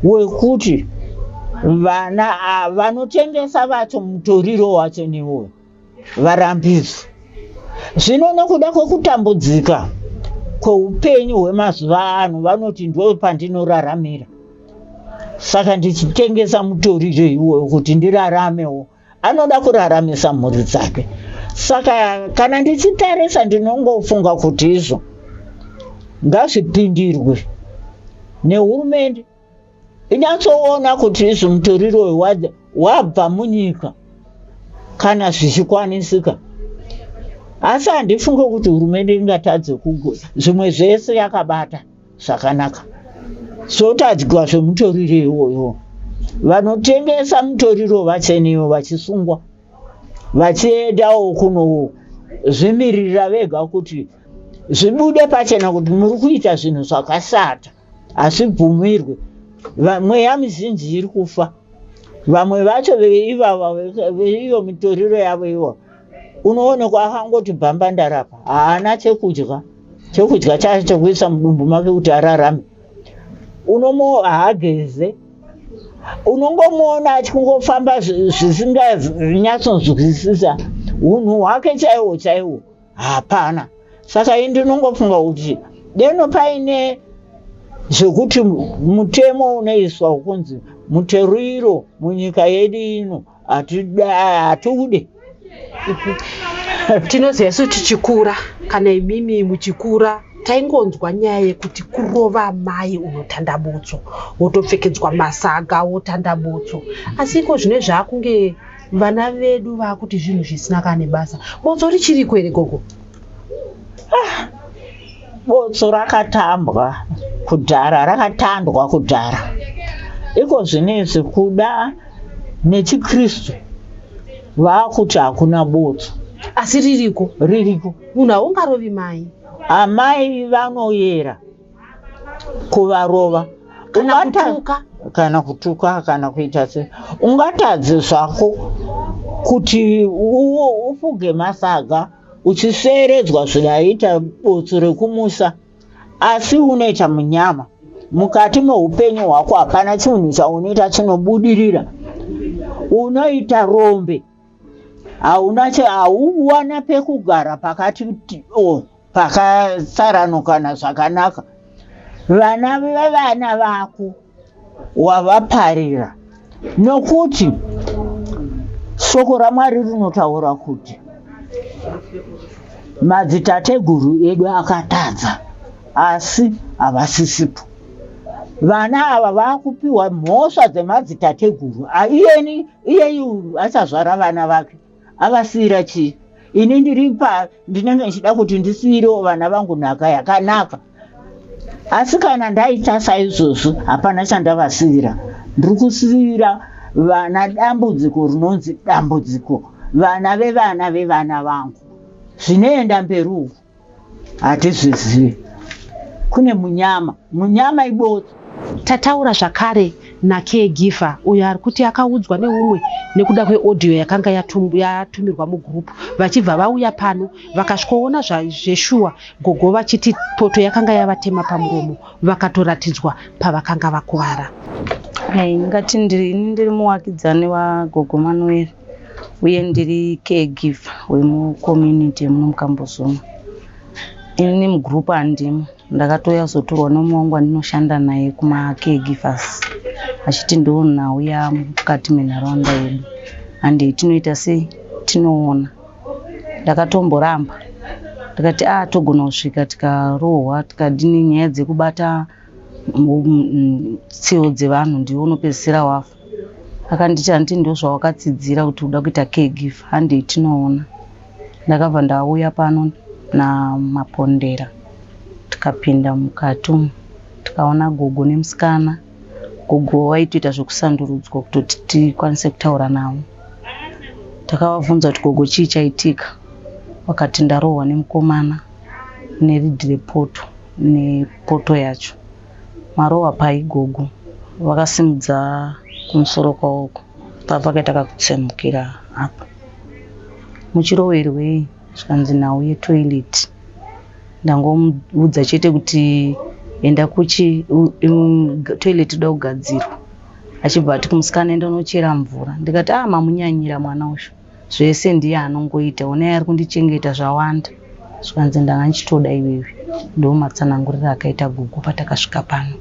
wekuti vana vanotengesa vacho mutoriro wacho newoyo varambidzwe. Zvino nokuda kwekutambudzika kweupenyu hwemazuva ano, vanoti ndo pandinoraramira, saka ndichitengesa mutoriro iwoyo kuti ndiraramewo. Anoda kuraramisa mhuri dzake. Saka kana ndichitarisa, ndinongofunga kuti izvo ngazvipindirwe nehurumende, inyatsoona kuti izvi mutoriro uyu wabva munyika kana zvichikwanisika. Asi handifunge kuti hurumende ingatadze, zvimwe zvese yakabata zvakanaka, zotadzwa zvemutoriro iwoyo. Vanotengesa mutoriro vacheniwo vachisungwa, vachiendawo kunozvimirira vega, kuti zvibude pachena kuti muri kuita zvinhu zvakashata, hazvibvumirwe. Mweya mizhinji iri kufa. Vamwe vacho veivava veiyo mitoriro yavo ivo, unoonekwa akangoti bhamba ndarapa, haana chekudya, chekudya chacho chekuisa mudumbu make kuti ararame. Unomo haageze, unongomuona achingofamba zvisinganyatsonzwisisa unhu hwake chaihwo chaihwo hapana. Saka ini ndinongofunga kuti deno paine zvekuti mutemo unoiswa kunzi mutoriro munyika yedu ino hatiude. Tinoziva isu tichikura, kana imimi muchikura, taingonzwa nyaya yekuti kurova mai unotanda botso, wotopfekedzwa masaga wotanda botso. Asi iko zvine zvaakunge vana vedu vaakuti zvinhu zvisina kana nebasa. Botso richiriko here, gogo? Botso rakatambwa kudhara, rakatandwa kudhara. Iko zvinezvi kuda nechikristu vaakuti hakuna botso. Asi ririko? Ririko. Munhu haungarovi mai. Amai vanoyera kuvarova. Kana kutuka. Kana kutuka, kana kuita se ungatadze zvako kuti ufuge masaga uchisveeredzwa zvingaita botso rekumusa, asi unoita munyama mukati meupenyu hwako. Hapana chinhu chaunoita chinobudirira. Unoita rombe, hauna hauwana pekugara pakati o pakatsaranukana zvakanaka. Vana vevana vako wavaparira, nokuti shoko raMwari rinotaura kuti madzitateguru edu akatadza asi havasisipo. Vana ava vakupiwa mhosva dzemadzitateguru. Iyeni iyeyu achazvara vana vake avasiyira chii? Ini ndiri pa ndinenge ndichida kuti ndisiyirewo vana vangu nhaka yakanaka, asi kana ndaita saizvozvo hapana chandavasiyira. Ndiri kusiyira vana dambudziko rinonzi dambudziko, vana vevana vevana vangu. Zvinoenda mberi uku hatizvizivi. Kune munyama, munyama ibotso. Tataura zvakare nacaregiver uyo ari kuti akaudzwa neumwe nekuda kweaudio yakanga yatumirwa mugurupu, vachibva vauya pano vakasvikoona zveshuwa gogo vachiti poto yakanga yavatema pamuromo, vakatoratidzwa pavakanga vakuvara. Hai, ngati ndiri ini ndiri muwakidzani wagogo Manuel, uye ndiri caregiver wemucommunity yemuno muKambuzuma. Ini mugroup handimo, ndakatouya kuzotorwa nemumwe wangu wandinoshanda naye kumacaregivers, achiti ndo nhau yamukati menharaunda yedu, handei tinoita sei tinoona. Ndakatomboramba, ndikati a togona kusvika tikarohwa tikadini, nyaya dzekubata tseo dzevanhu ndiwe unopedzisira wafa. Akanditi, "Handiti ndo zvawakatsidzira kuti uda kuita caregiver? Handei tinoona." Ndakabva ndauya pano naMapondera, tikapinda mukati umu, tikaona gogo nemusikana. Gogo vaitoita zvekusandurudzwa kutoti tikwanise kutaura navo. Takavabvunza kuti, "Gogo, chii chaitika?" Vakati, "Ndarohwa nemukomana neridhi repoto nepoto yacho." "Marohwa pai, gogo?" Vakasimudza Kumusoro kwavo uko pavakaita kakutsemukira apa. Muchiroverwei? Zvikanzi nhau yetoilet. Ndangomuudza chete kuti enda kuchi toilet inoda kugadzirwa. Achibva ati kumusikana enda unochera mvura. Ndikati ah mamunyanyira mwana uyu. Zvese ndiye anongoita honai ari kundichengeta zvawanda. Zvikanzi ndanga ndichitoda iwewe. Ndomatsananguriro akaita gogo patakasvika pano.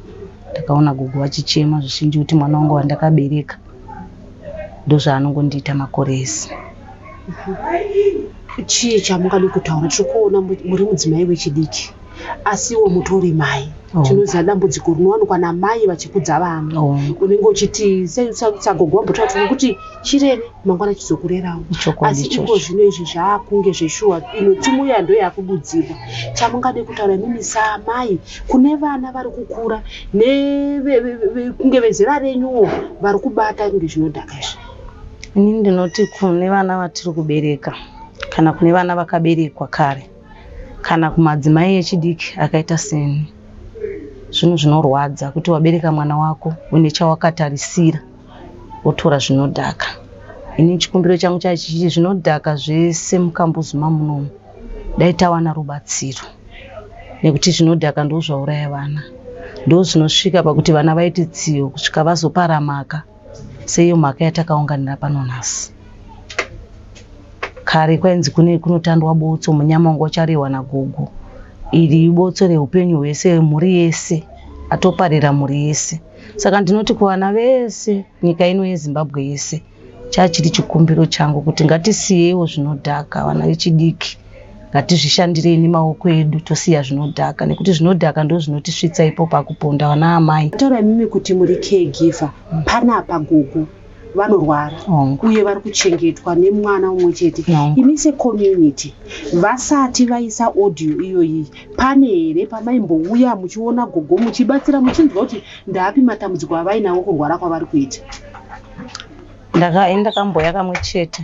Ndakaona gogo vachichema zvizhinji kuti mwana wangu wandakabereka ndozvaanongondiita makore ese. Chii chamungade kutaura? Tiri kuona muri mudzimai wechidiki asiwo mutori mai. Tinoziva dambudziko rinowanikwa namai vachikudza vana. Unenge uchiti sagogo vambotaura kuti kuti chirere mangwana chizokurerawo. Ichokwadi Asi iko ichocho. zvino izvi zvaakunge zveshuwa ino tsumo iya ndoyakududzirwa. Chamungade kutaura imimi saamai kune vana vari kukura nekunge vezera renyuwo vari kubata kunge zvinodhaka izvi. Ini ndinoti kune vana vatiri kubereka kana kune vana vakaberekwa kare kana kumadzimai echidiki akaita seni, zvinhu zvinorwadza kuti wabereka mwana wako une chawakatarisira wotora zvinodhaka. Ini chikumbiro changu chachichi zvinodhaka zvese muKambuzuma munomu dai tawana rubatsiro nekuti zvinodhaka ndozvauraya vana, ndozvinosvika pakuti vana vaite tsiyo kusvika vazopara mhaka seiyo mhaka yatakaunganira pano nhasi. Kare kwainzi kune kunotandwa botso munyama wanga ucharehwa nagogo. Iri ibotso reupenyu hwese mhuri yese atoparira mhuri yese. Saka ndinoti kuvana vese nyika ino yeZimbabwe yese chachiri chikumbiro changu kuti ngatisiyeiwo zvinodhaka vana vechidiki ngatizvishandirei nemaoko edu tosiya zvinodhaka nekuti zvinodhaka ndo zvinotisvitsa ipo pakuponda vana amai. Taura imimi kuti muri caregiver panapa gogo vanorwara uye vari kuchengetwa nemwana umwe chete. Imi secommunity vasati vaisa audio iyoyi pane here pamaimbouya muchiona gogo muchibatsira muchinzwa kuti ndaapi matambudziko avainawo kurwara kwavari kuita? Ndakamboya kamwe chete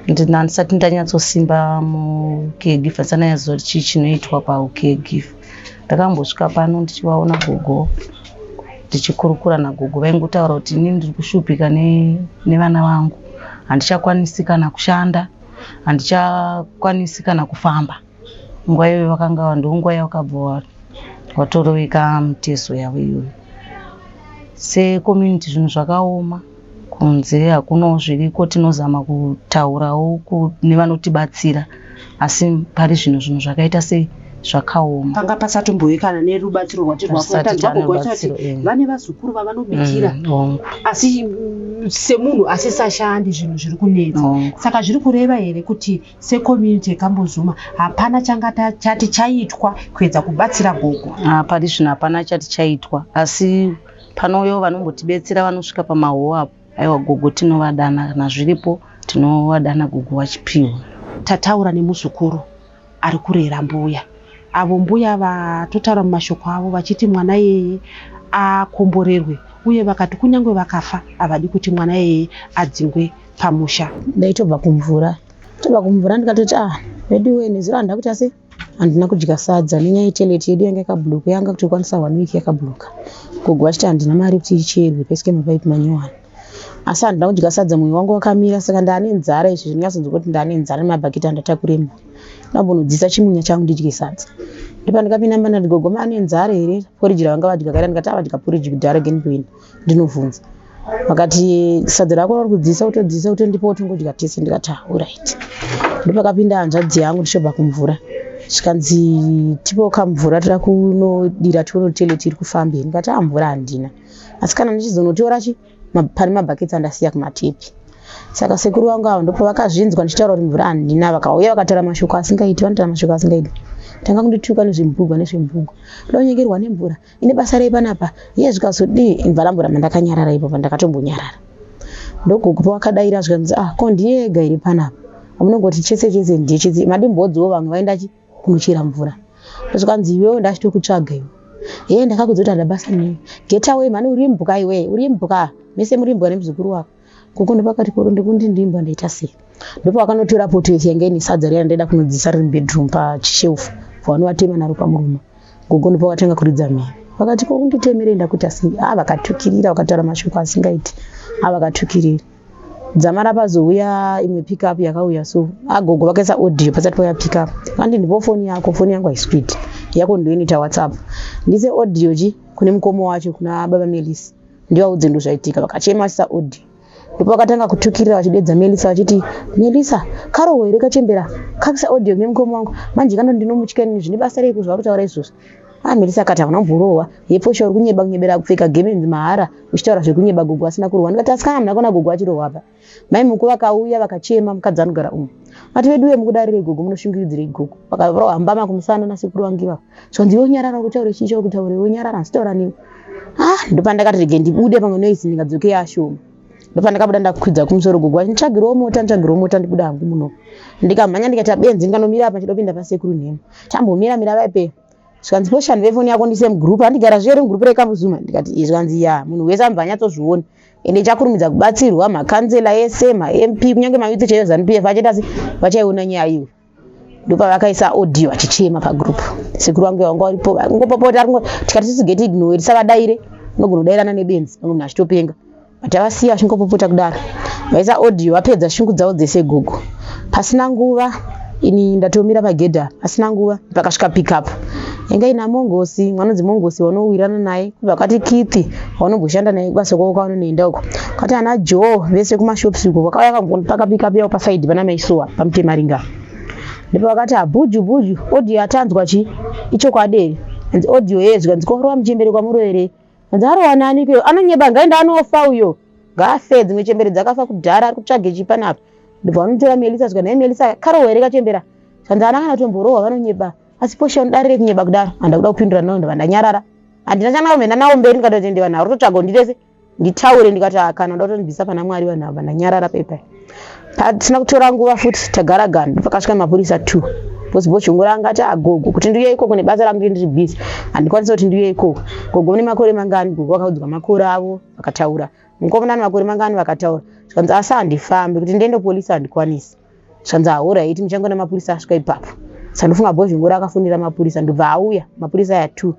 ndisati ndanyatsosimba mucaregiver ndisati ndanyatsoziva kuti chii chinoitwa paucaregiver. Ndakambosvika pano ndichivaona gogo ndichikurukura nagogo vaingotaura kuti inini ndiri kushupika nevana vangu handichakwanisi kana kushanda handichakwanisi kana kufamba. Nguva iyoyo vakanga ndonguva yavakabva vatoroveka mitezo yavo iyoyo. Secommunity zvinhu zvakaoma kunze hakunawo zviriko tinozama kutaurawo nevanotibatsira asi pari zvino zvinhu zvakaita sei zvakaoma. Panga pasatombowe kana nerubatsiro rwati Pasati rwatanzwa tane gogo vachati rubatsiro, eh. vane vazukuru vavanobikira Hongu asi semunhu asisashandi zvinhu zviri kunetsa. hongu. Saka zviri kureva here kuti secommunity yeKambuzuma hapana changa chati chaitwa kuedza kubatsira gogo? Pari zvino hapana chati chaitwa asi panouyawo vanombotibetsera vanosvika pamahowa apo aiwa gogo tinovadana kana zviripo tinovadana gogo vachipiwa. Tataura nemuzukuru ari kurera mbuya. Avo mbuya vatotaura mumashoko avo vachiti mwana iyeye akomborerwe uye vakati kunyange vakafa havadi kuti mwana iyeye adzingwe pamusha. Ndaitobva kumvura. Tobva kumvura ndikatoti ah veduwe nezuro handina kuita sei handina kudya sadza nenyaya yetoilet yedu yanga yakabloka yanga kutokwanisa 1 week yakabloka. Gogo vachiti handina mari kuti icherwe paiswe mapaipi manyowani. Asi handina kudya sadza mwoyo wangu wakamira saka ndane nzara izvi zvinonyatsonzwa kuti ndane nzara nemabhaketi andatakura mumba. Ndambonodzisa chimunya changu ndidye sadza. Ndopandakapinda mumba ndati gogo mane nzara here poriji ravanga vadya kare ndikati avadya poriji kudhara genikuenda ndinovhunza. Vakati sadza rako rauri kudzisa utodzisa utondipa utongodya tese ndikati ah alright. Ndopakapinda hanzvadzi yangu ndichobva kumvura. Zvikanzi tipewo kamvura toda kunodira tione kuti toilet iri kufamba here ndikati ah mvura handina. Asi kana ndichizonotora chi pane mabhaketsi andasiya kumatepi. Saka sekuru vangu ava ndopavakazvinzwa ndichitaura kuti mvura handina vakauya vakataura mashoko asingaiti vanotaura mashoko asingaiti. Tanga kundituka nezvembugwa nezvembugwa. Ndoda kunyengerwa nemvura ine basa rei panapa iye zvikazodii imva ramboramba ndakanyarara ipapo ndakatombonyarara. Ndogogo pavakadaira zvikanzi ah ko ndiye ega here panapa amunongoti chese chese ndiye chese madimbodziwo vamwe vaenda chi kunochera mvura. Zvikanzi iwewe ndachitokutsvaga iwe. Hee ndakakudza kuti handina basa newe. Get away mhani uri imbwa iwe uri imbwa mese muri imbwa nemuzukuru wako. Gogo ndopakati koro ndikundi ndimbwa ndaita sei. Ndopavakanotora poto yese yanga ine sadza riya ndaida kunodzisa riri mubedroom pachishelf pavanovatema naro pamuromo. Gogo ndopavakatanga kuridza mhere. Vakati ko kunditemerei ndakuita sei? Ah vakatukirira vakataura mashoko asingaiti. Ah vakatukirira. Dzamara pazouya imwe pick up yakauya so agogo vakaisa audio pasati pauya pick up. Kandi ndipo foni yako, foni yangu haisi kuita. Yako ndiyo inoita WhatsApp. Ndise audio chi kune mukoma wacho kuna baba Melissa. Ndivaudze ndozvaitika vakachema vachisa audio. Ndipo vakatanga kutukirira vachidedza Melissa vachiti Melissa karohwa here kachembera kakisa audio kune mukoma wangu manje kando ndinomutya ini zvine basa rei kuzwa kutaura izvozvo. Ah Melissa akati hauna kumborohwa yeposha uri kunyeba kunyebera kupfeka gemenzi mahara uchitaura zvekunyeba gogo asina kurohwa ndikati asikana hamuna kuona gogo achirohwa apa. Mai Muku vakauya vakachema mukadzi anogara umu. Vati veduwe mukudarirei gogo munoshungiridzirei gogo. Vakarohwa mbama kumusana nasekuru vangu ivavo. Zvanzi iwe nyarara kutaura chii chauri kutaura iwe nyarara handitaura newe. Ah ndopandakati rege ndibude pamwe noise ndingadzoke yashoma. Ndopandakabuda ndakwidza kumusoro gogo vati nditsvagirewo mota nditsvagirewo mota ndibuda hangu muno. Ndikamhanya ndikaita benzi ndikanomira apa ndichida kupinda pasekuru Nhema. Tambomira mira vaipe. Zvikanzi poshani vefoni yako ndise mugroup andigara zviye mugroup rekambuzuma ndikati izvi zvikanzi ya munhu wese anobva anyatsozviona ende ichakurumidza kubatsirwa makanzela ese maMP kunyange mayouth chaiyo Zanu PF achaita se vachaiona nyaya iyoyo ndopavakaisa audio vachichema pagroup sekuru vangu vanga varipo vangopopota tikati tisigeti ignore tisavadaire unogona kudairana nebenzi vamwe munhu achitopenga but tavasiya vachingopopota kudaro vaisa audio vapedza shungu dzavo dzese gogo pasina nguva ini ndatomira pagedha pasina nguva pakasvika pickup yanga ina mongosi mwanonzi mongosi wanowirana naye kubva kwati kithi waunomboshanda naye kubasa kwako kwaunonoenda uko kwati ana joe vese kumashops uko vakauya vakangopaka pickup yavo pasaidi pana maisowa pamutemaringa ndipo vakati abhuju bhuju audio yatanzwa chi ichokwadi here anzi audio yeye zvikanzi korova muchembere kwamuroverei Hanzi arowa nani ikweyo anonyeba ngaenda anofa uyo ngaafe dzimwe chembere dzakafa kudhara ari kutsvage chii panapa ndobva vanotora Melisa zvika nhai Melisa karohwa here kachembera zvanzi haana kana kutomborohwa vanonyeba asi Portia unodarire kunyeba kudaro handa kuda kupindura nawo ndobva ndanyarara handina chandakaomenda nawo mberi ndikatoti ndi vanhu vari kutotsvaga ndirese nditaure ndikati ah, kana ndoda kutondibvisa pana Mwari vanhu ava ndanyarara pepa Pasina kutora nguva futi tagara ganda pakasvika mapurisa 2 because Bhozhongora anga ati agogo ah, kuti ndiuye ikoko nebasa rangu ndiri busy handikwanisi kuti ndiuye ikoko. Gogo mune makore mangani? Gogo vakaudzwa makore avo vakataura. Mukomana ane makore mangani? Vakataura. Zvikanzi asi handifambi kuti ndiende polisi handikwanisi. Zvikanzi ahoraiti muchangoona mapurisa asvika ipapo. Saka ndofunga Bhozhongora akafonera mapurisa ndobva auya mapurisa aya 2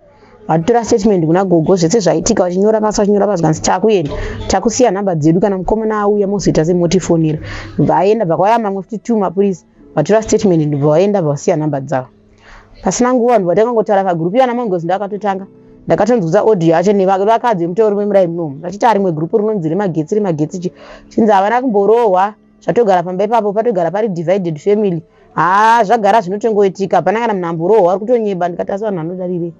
Vatora statement kuna gogo zvese zvaitika vachinyora pasi vachinyora pasi kanzi takuenda takusiya nhamba dzedu kana mukomana auya mozoita semotifonera vaenda bva kwauya mamwe futi two mapurisa vatora statement ndobva vaenda vasiya nhamba dzavo pasina nguva vanhu vatanga ngotaura pagroup iyana mangozi ndakatotanga ndakatonzwisa audio yacho nevakadzi vemutauri vemurai munomu vachiti arimwe group rinonzi remagetsi remagetsi chi chinzi havana kumborohwa zvatogara pamba ipapo patogara pari divided family haa zvagara zvinotongoitika hapana kana munhu amborohwa ari kutonyeba ndikati asi vanhu vanodarirei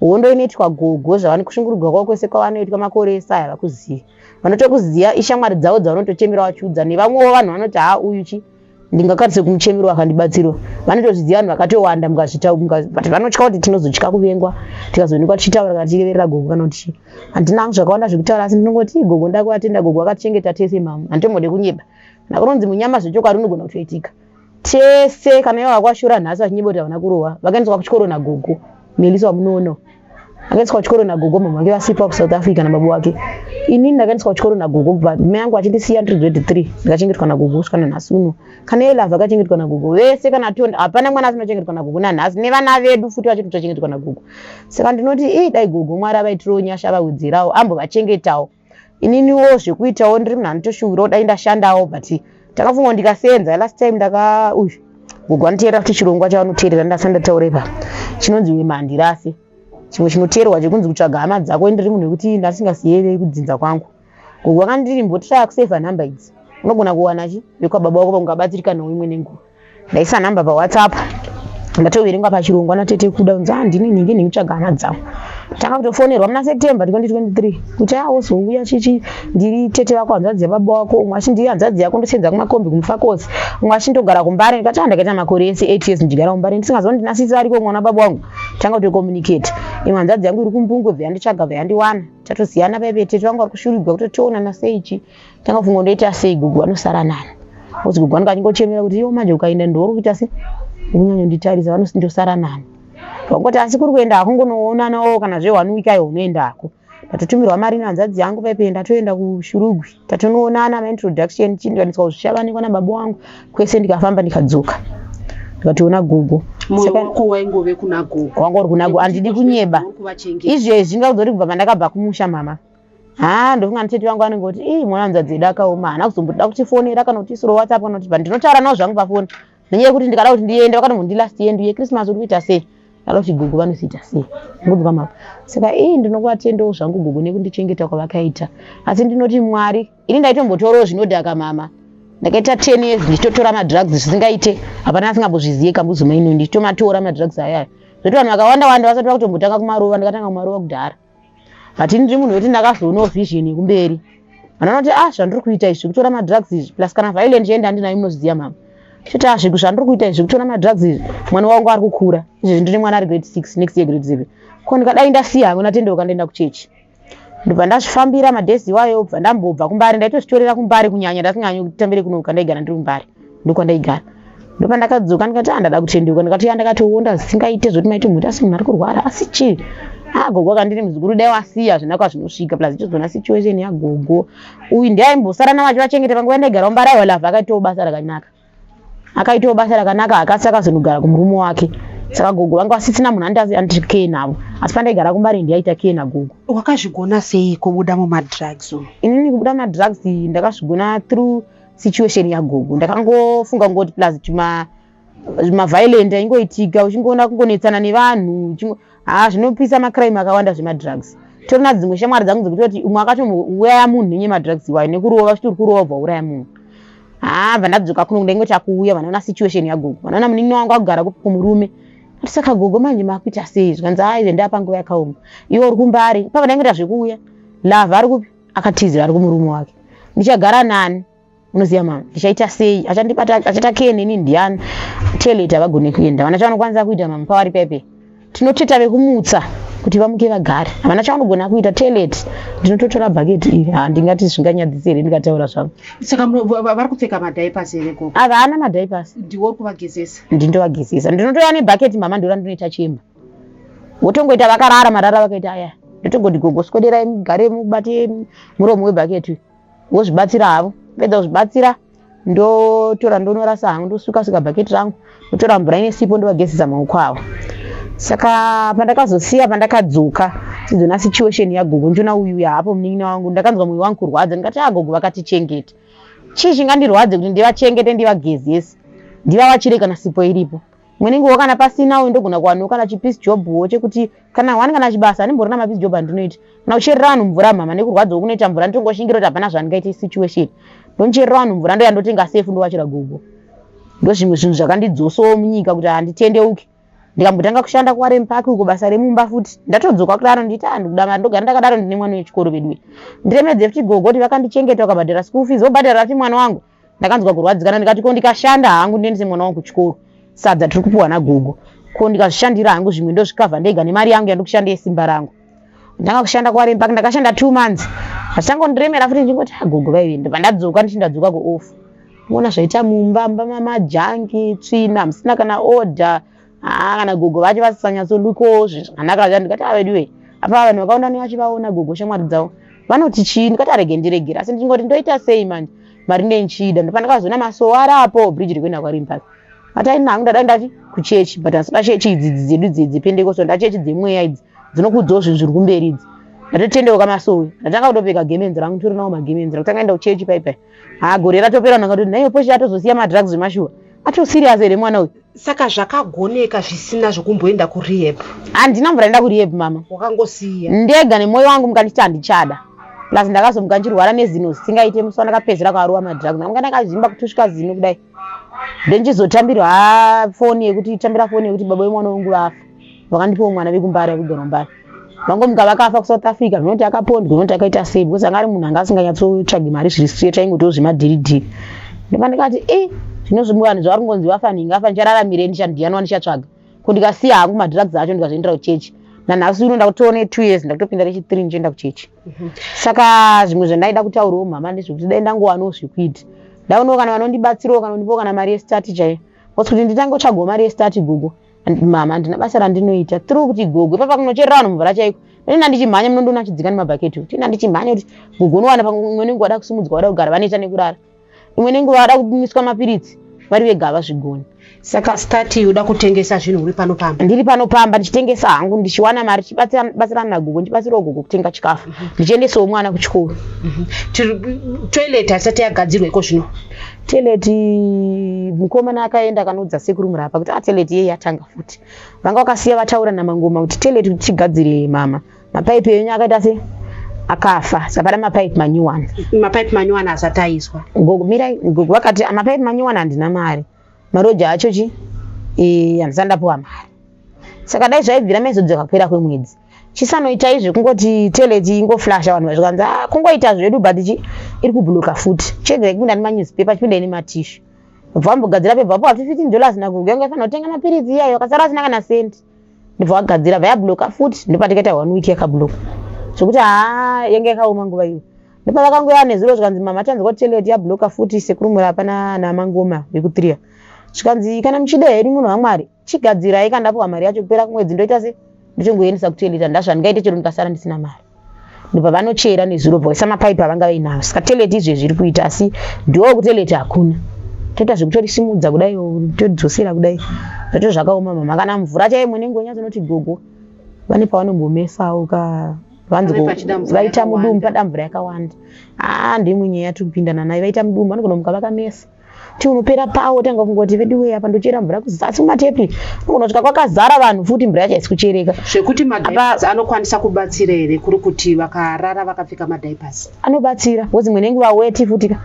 hondo inoitwa gogo zvavani kushungurudzwa kwavo kwese kwavanoitwa makore ese aya vakuziva vanotokuziva ishamwari dzavo dzavanotochemera vachiudza nevamwewo vanhu vanoti haa uyu chi ndingakwanise kumuchemerwa akandibatsirwa vanotozviziva vanhu vakatowanda mukazvita but vanotya kuti tinozotya kuvengwa tikazoonekwa tichitaura kana tichireverera gogo kana kuti chii handina hangu zvakawanda zvekutaura asi ndinongoti gogo ndakuvatenda gogo vakatichengeta tese mama handitombode kunyeba kana kunonzi munyama zvechokwadi unogona kutoitika tese kana ivo vakwashura nhasi vachinyeba kuti havana kurohwa vakaendeswa kuchikoro nagogo melisa wamunoona akaendeswa kuchikoro nagogo mama vake vasipo kusouth africa nababa wake inini ndakaendeswa kuchikoro nagogo kubva mai angu achindisiya ndiri grade 3 ndikachengetwa nagogo kusvika nanhasi uno kana elava akachengetwa nagogo vese kana tonda hapana mwana asina kuchengetwa nagogo nanhasi nevana vedu futi vachiri kutochengetwa nagogo saka ndinoti ii dai gogo mwari avaitirawo nyasha avawedzerawo ambovachengetawo ininiwo zvekuitawo ndiri munhu anotoshuvirawo dai ndashandawo but takafunga ndikasenza last time ndaka uyu gogo anoteerera futi chirongwa chavanoteerera ndasati ndataura ipa chinonzi wemhandirasi chimwe chinoteerwa chekunzi kutsvaga hama dzako ndiri munhu wekuti ndasingazive kudzinza kwangu gogo vakandiri mbotraya kusevha nhamba idzi unogona kuwana chi vekwababa wako ungabatsirikanawo imwe nenguva ndaisa nhamba pawhatsapp ndatoverengwa pachirongwa natete kuda kunzi ah ndini nhingi nhingi tsvaga hama dzangu tanga kutofonerwa muna september 2023 kuti ah wozouya chichi ndiri tete vako hanzvadzi yababa wako umwe achi ndiri hanzvadzi yako ndosenza kumakombi kumufakosi umwe achi ndogara kumbare ndikati ah ndakaita makore ese 8 years ndichigara kumbare ndisingaziva ndina sisi ariko mwana baba wangu tanga kutokommunicate imwe hanzvadzi yangu iri kumbungwe bva yanditsvaga bva yandiwana tatoziyana paipe tete vangu vari kushurigwa kutotionana sei chi tanga kufunga ndoita sei gugu vanosara nani because gugu vanenge vachingochemera kuti iwo manje ukaenda ndori kuita se kunyanyonditarisa vanondosara nani vangoti asi kuri kuenda hako ngonoonanawo kana zve one week ayo unoenda hako ndatotumirwa mari nehanzvadzi yangu paipe ndatoenda kushurugwi tatonoonana maintroduction chii ndikaniswa kuzvishavani kwana baba wangu kwese ndikafamba ndikadzoka ndikatoona gogo Moyo wako waingove kuna gogo. Wanga uri kuna gogo, handidi kunyeba. Izvezvi ndingakuudza kuti kubva pandakabva kumusha mama. Haa ndofunga nditete vangu vanenge kuti ii mwana hanzvadzi yedu akaoma haana kuzomboda kutifonera kana kutiisirawo WhatsApp kana kuti but ndinotaura navo zvangu pafoni nenyaya yekuti ndikada kuti ndiende vakatombonditi last year ndiuye Christmas uri kuita sei ndada kuti gogo vanozoita sei ngodzwa mama saka ii ndinokuvatendawo zvangu gogo nekundichengeta kwavakaita asi ndinoti Mwari ini ndaitombotorawo zvinodhaka mama ndakaita 10 years ndichitotora madrugs zvisingaite hapana asingambozviziye kambuzuma ino ndichitomatora madrugs ayaya zvekuti vanhu vakawanda wanda vasati vakutombotanga kumarova ndakatanga kumarova kudhara but ini ndiri munhu wekuti ndakazoonawo vision yekumberi vanoona kuti ah zvandiri kuita izvi zvekutora madrugs izvi plus kana violent yenda handinayo munozviziva mama chiti ah zviku zvandiri kuita izvi zvekutora madrugs izvi mwana wangu ari kukura izvezvi ndine mwana ari grade 6 next year grade 7 ko ndikadai ndasiya hangu ndatendeuka ndoenda kuchechi ndobva ndazvifambira madhezi iwayo bva ndambobva kumbare ndaitozvitorera kumbare kunyanya ndasinganyanyi kutambire kuno kandaigara ndiri kumbare ndokwandaigara ndopandakadzoka ndikati ah ndada kutendeuka ndikati ya ndakatoonda zvisingaite zvoti maiti mhuti asi munhu ari kurwara asi chii ah gogo akandiri muzukuru dai wasiya zvina kwazvinosvika plus ichizoona situation yagogo uyu ndiye aimbosara navo achivachengeta panguva yandaigara kumbare aiwa love akaitawo basa rakanaka akaitawo basa rakanaka akasi akazonogara kumurume wake saka gogo vanga vasisina munhu andikee navo asi pandaigara kumbare ndiyaita kee nagogo wakazvigona sei kubuda mumadrugs umu inini kubuda mumadrugs ndakazvigona through situation yagogo ndakangofunga kungoti plus tuma maviolent aingoitika uchingoona kungonetsana nevanhu haa zvinopisa macrime akawanda zvemadrugs torina dzimwe shamwari dzangu dzekutoti umwe akatomuuraya munhu nenye madrugs iwayo nekurova uchiti uri kurova ubva uraya munhu haa bva ndadzoka kuno ndaingoti akuuya vanoona situation yagogo vanoona munin'ina wangu akugara kumurume ati saka gogo manje makuita sei zvikanzi haa izve ndapa nguva yakaoma iwe uri kumbari pava ndaingoita zvekuuya lava ari kupi akatizira ari kumurume wake ndichagara nani unoziva mama ndichaita sei achandibata achaita kee neni ndiani toilet havagone kuenda havana chavanokwanisa kuita mama pavari pepe tinoteta vekumutsa kuti vamuke vagare havana chavanogona kuita toilet ndinototora bhaketi iri handingati zvinganyadzise here ndikataura zvangu saka vari kupfeka madiapers here gogo havana madiapers ndiwo uri kuvagezesa ndindovagezesa ndinotoya nebhaketi mama ndora ndinoita chemba votongoita vakarara marara vakaita aya ndotongoti gogo swederai mugare mubate muromo webhaketi vozvibatsira havo pedza kuzvibatsira ndotora ndonorasa hangu ndosuka suka bhaketi rangu ndotora mvura ine sipo ndovagezesa maoko avo saka pandakazosiya pandakadzoka tidzona situation yagogo ndiona uyu yaapo munin'ina wangu ndakanzwa mwoyo wangu kurwadza ndikati agogo ah, vakatichengeta chii chingandirwadze kuti ndivachengete ndivagezese ndivavachire kana sipo iripo imwe nenguva kana pasina uyu ndogona kuwanawo kana chipiece job wo chekuti kana wani kana chibasa handimborina mapiece job andinoita kana kucherera vanhu mvura mhama nekurwadzawo kunoita mvura nditongoshingira kuti hapana zvandingaita situation ndonicherera vanhu mvura ndoya ndotenga sefu ndowachira gogo ndozvimwe zvinhu zvakandidzosawo munyika kuti handitendeuki ndikambotanga kushanda kuWarren Park uko basa remumba futi ndatodzoka kudaro nditi handikuda mari ndogara ndakadaro ndine mwana wechikoro veduwe ndiremedze futi gogo kuti vakandichengeta vakabhadhara school fees vobhadhara futi mwana wangu ndakanzwa kurwadzikana ndikati ko ndikashanda hangu ndiendese mwana wangu kuchikoro sadza tiri kupiwa nagogo ko ndikazvishandira hangu zvimwe ndozvikavha ndega nemari yangu yandikushanda yesimba rangu ndanga kushanda kuWarren Park ndakashanda 2 months zvatangondiremera futi ndingoti agogo ah, vaive ndobva ndadzoka ndichi ndadzoka kuoff ona zvaita mumba mumba mamajangi tsvina musina kana order haa kana gogo vacho vasisanyatsolukoo zvinhu zvakanaka zva ndikati aveduwe ah, apa vanhu vakaona nevachivaona gogo shamwari dzavo vanoti chii ndikati arege ndiregere asi ndingoti ndoita sei manje mari ndenchida ndopandakazoona masowe arapo bridge rekuenda kwaWarren Park ataini hangu ndada ndati kuchechi but asida chechi idzi dzedu dzedzi pentekosto ndachechi dzemweya idzi dzinokudzawo zvinhu zviri kumberi idzi ndatotendeuka masowe ndatanga kutopfeka gemenzi rangu nditori nawo magemenzi rakutanga enda kuchechi paipai haa gore ratopera ndakatoti naiyo poshi atozosiya madrugs zvemashuwa atoserious here mwana uyu saka zvakagoneka zvisina zvokumboenda kurehab handina mvura enda kurehab mama wakangosiya ndega nemwoyo wangu mukanditi handichada plus ndakazomuka ndichirwara nezino zvisingaite musi wandakapedzera kwaruwa madrugs ndamuka ndakazvimba kutusvika zino kudai ndenchizotambirwa foni yekuti tambira foni yekuti baba vemwana wangu vafa vakandipawo mwana vekumbare vekugara mbare vangomuka vakafa kuSouth Africa zvinoti akapondwa zvinoti akaita sei because anga ari munhu anga asinganyatsotsvagi mari zviri straight aingotiwo zvemadhiridhiri ndopa ndikati e zvino vanhu zvavari kungonzi vafa ninga afa ndichararamire ndichandiyanwa ndichatsvaga ko ndikasiya hangu madrugs acho ndikazoendera kuchechi nanhasi uno ndakutoone 2 years ndakutopinda rechi3 ndichienda kuchechi saka zvimwe zvandaida kutaurawo mhama ndezvekuti dai ndangowanawo zvekuita ndaonawo kana vanondibatsirawo kana kundipawo kana mari yestart chaiyo because kuti nditange kutsvagawo mari yestart gogo mama handina basa randinoita through kuti gogo ipapa kunocherera vanhu mvura chaiko ndinoenda ndichimhanya munondiona achidzika nemabhaketi tinoenda ndichimhanya kuti gogo unowana pamwe imwe nenguva wada kusimudzwa wada kugara vanoita nekurara imwe nenguva wada kumiswa mapiritsi Vari vega havazvigoni. Saka start uda kutengesa zvinhu uri pano pamba? Ndiri pano pamba ndichitengesa hangu, ndichiwana mari, ndichibatsirana nagogo, ndichibatsirawo gogo kutenga chikafu, ndichiendesawo mwana kuchikoro. Toilet haisati yagadzirwa iko zvino? Toilet, mukomana akaenda akanoudza sekuru Murapa kuti toilet iye yatanga futi. Vanga vakasiya vataura naMangoma kuti toilet kuti tigadzire mama, mapaipi enyu akaita se akafa, saka pada mapaipi manyuwani. Mapaipi manyuwani asati aiswa? Gogo, mirai, gogo vakati mapaipi manyuwani handina mari, maroja acho chi handisati ndapiwa mari. Saka dai zvaibvira maizodzoka kupera kwemwedzi. Chisanoitai zvekungoti toilet ingoflasha, vanhu zvikanzi kungoita zvedu, but chi iri kubloka futi. Chegai kupinda nemanewspaper, chipindai nematishu. Bva vambogadzira pebva vapiwa $15 nagogo, yanga ifanira kutenga mapiritsi iyayo, akasara asina kana sendi. Ndibva vagadzira, bva yabloka futi. Ndopatikaita one week yakabloka, zvekuti haa, yanga yakaoma nguva iyo. Ndopavakangoya nezuro, zvikanzi mama, tanzwa kuti toilet yabloka futi. Sekuru Murapa naMangoma vekutria, zvikanzi kana muchida hedu munhu waMwari, chigadzirai. Kana ndapiwa mari yacho kupera kumwedzi, ndoita se ndichingoendesa kutoilet. Handazvandingaite chero ndikasara ndisina mari. Ndobva vanochera nezuro, bva vaisa mapaipi avanga vainawo. Saka toilet izvezvi iri kuita, asi ndo kutoilet hakuna. Toita zvekutorisimudza kudai, todzosera kudai, zvacho zvakaoma mama. Kana mvura chaiyo munenge unyatsonoti gogo vane pavanombomesawo ka vanzi vaita mudumbu, pada mvura yakawanda. Aa, ndimwe nyaya yatiri kupindana nayo. Vaita mudumbu, vanogona kumuka vakamesa ti unopera pawo. Tanga kungoti veduwe, apa ndochera mvura kuzasi kumatepi, unogona kusvika kwakazara vanhu futi, mvura yacho haisi kuchereka. Zvekuti madiapers anokwanisa kubatsira here, kuri kuti vakarara vakapfeka madiapers? Anobatsira, because imwe nenguva weti futi ka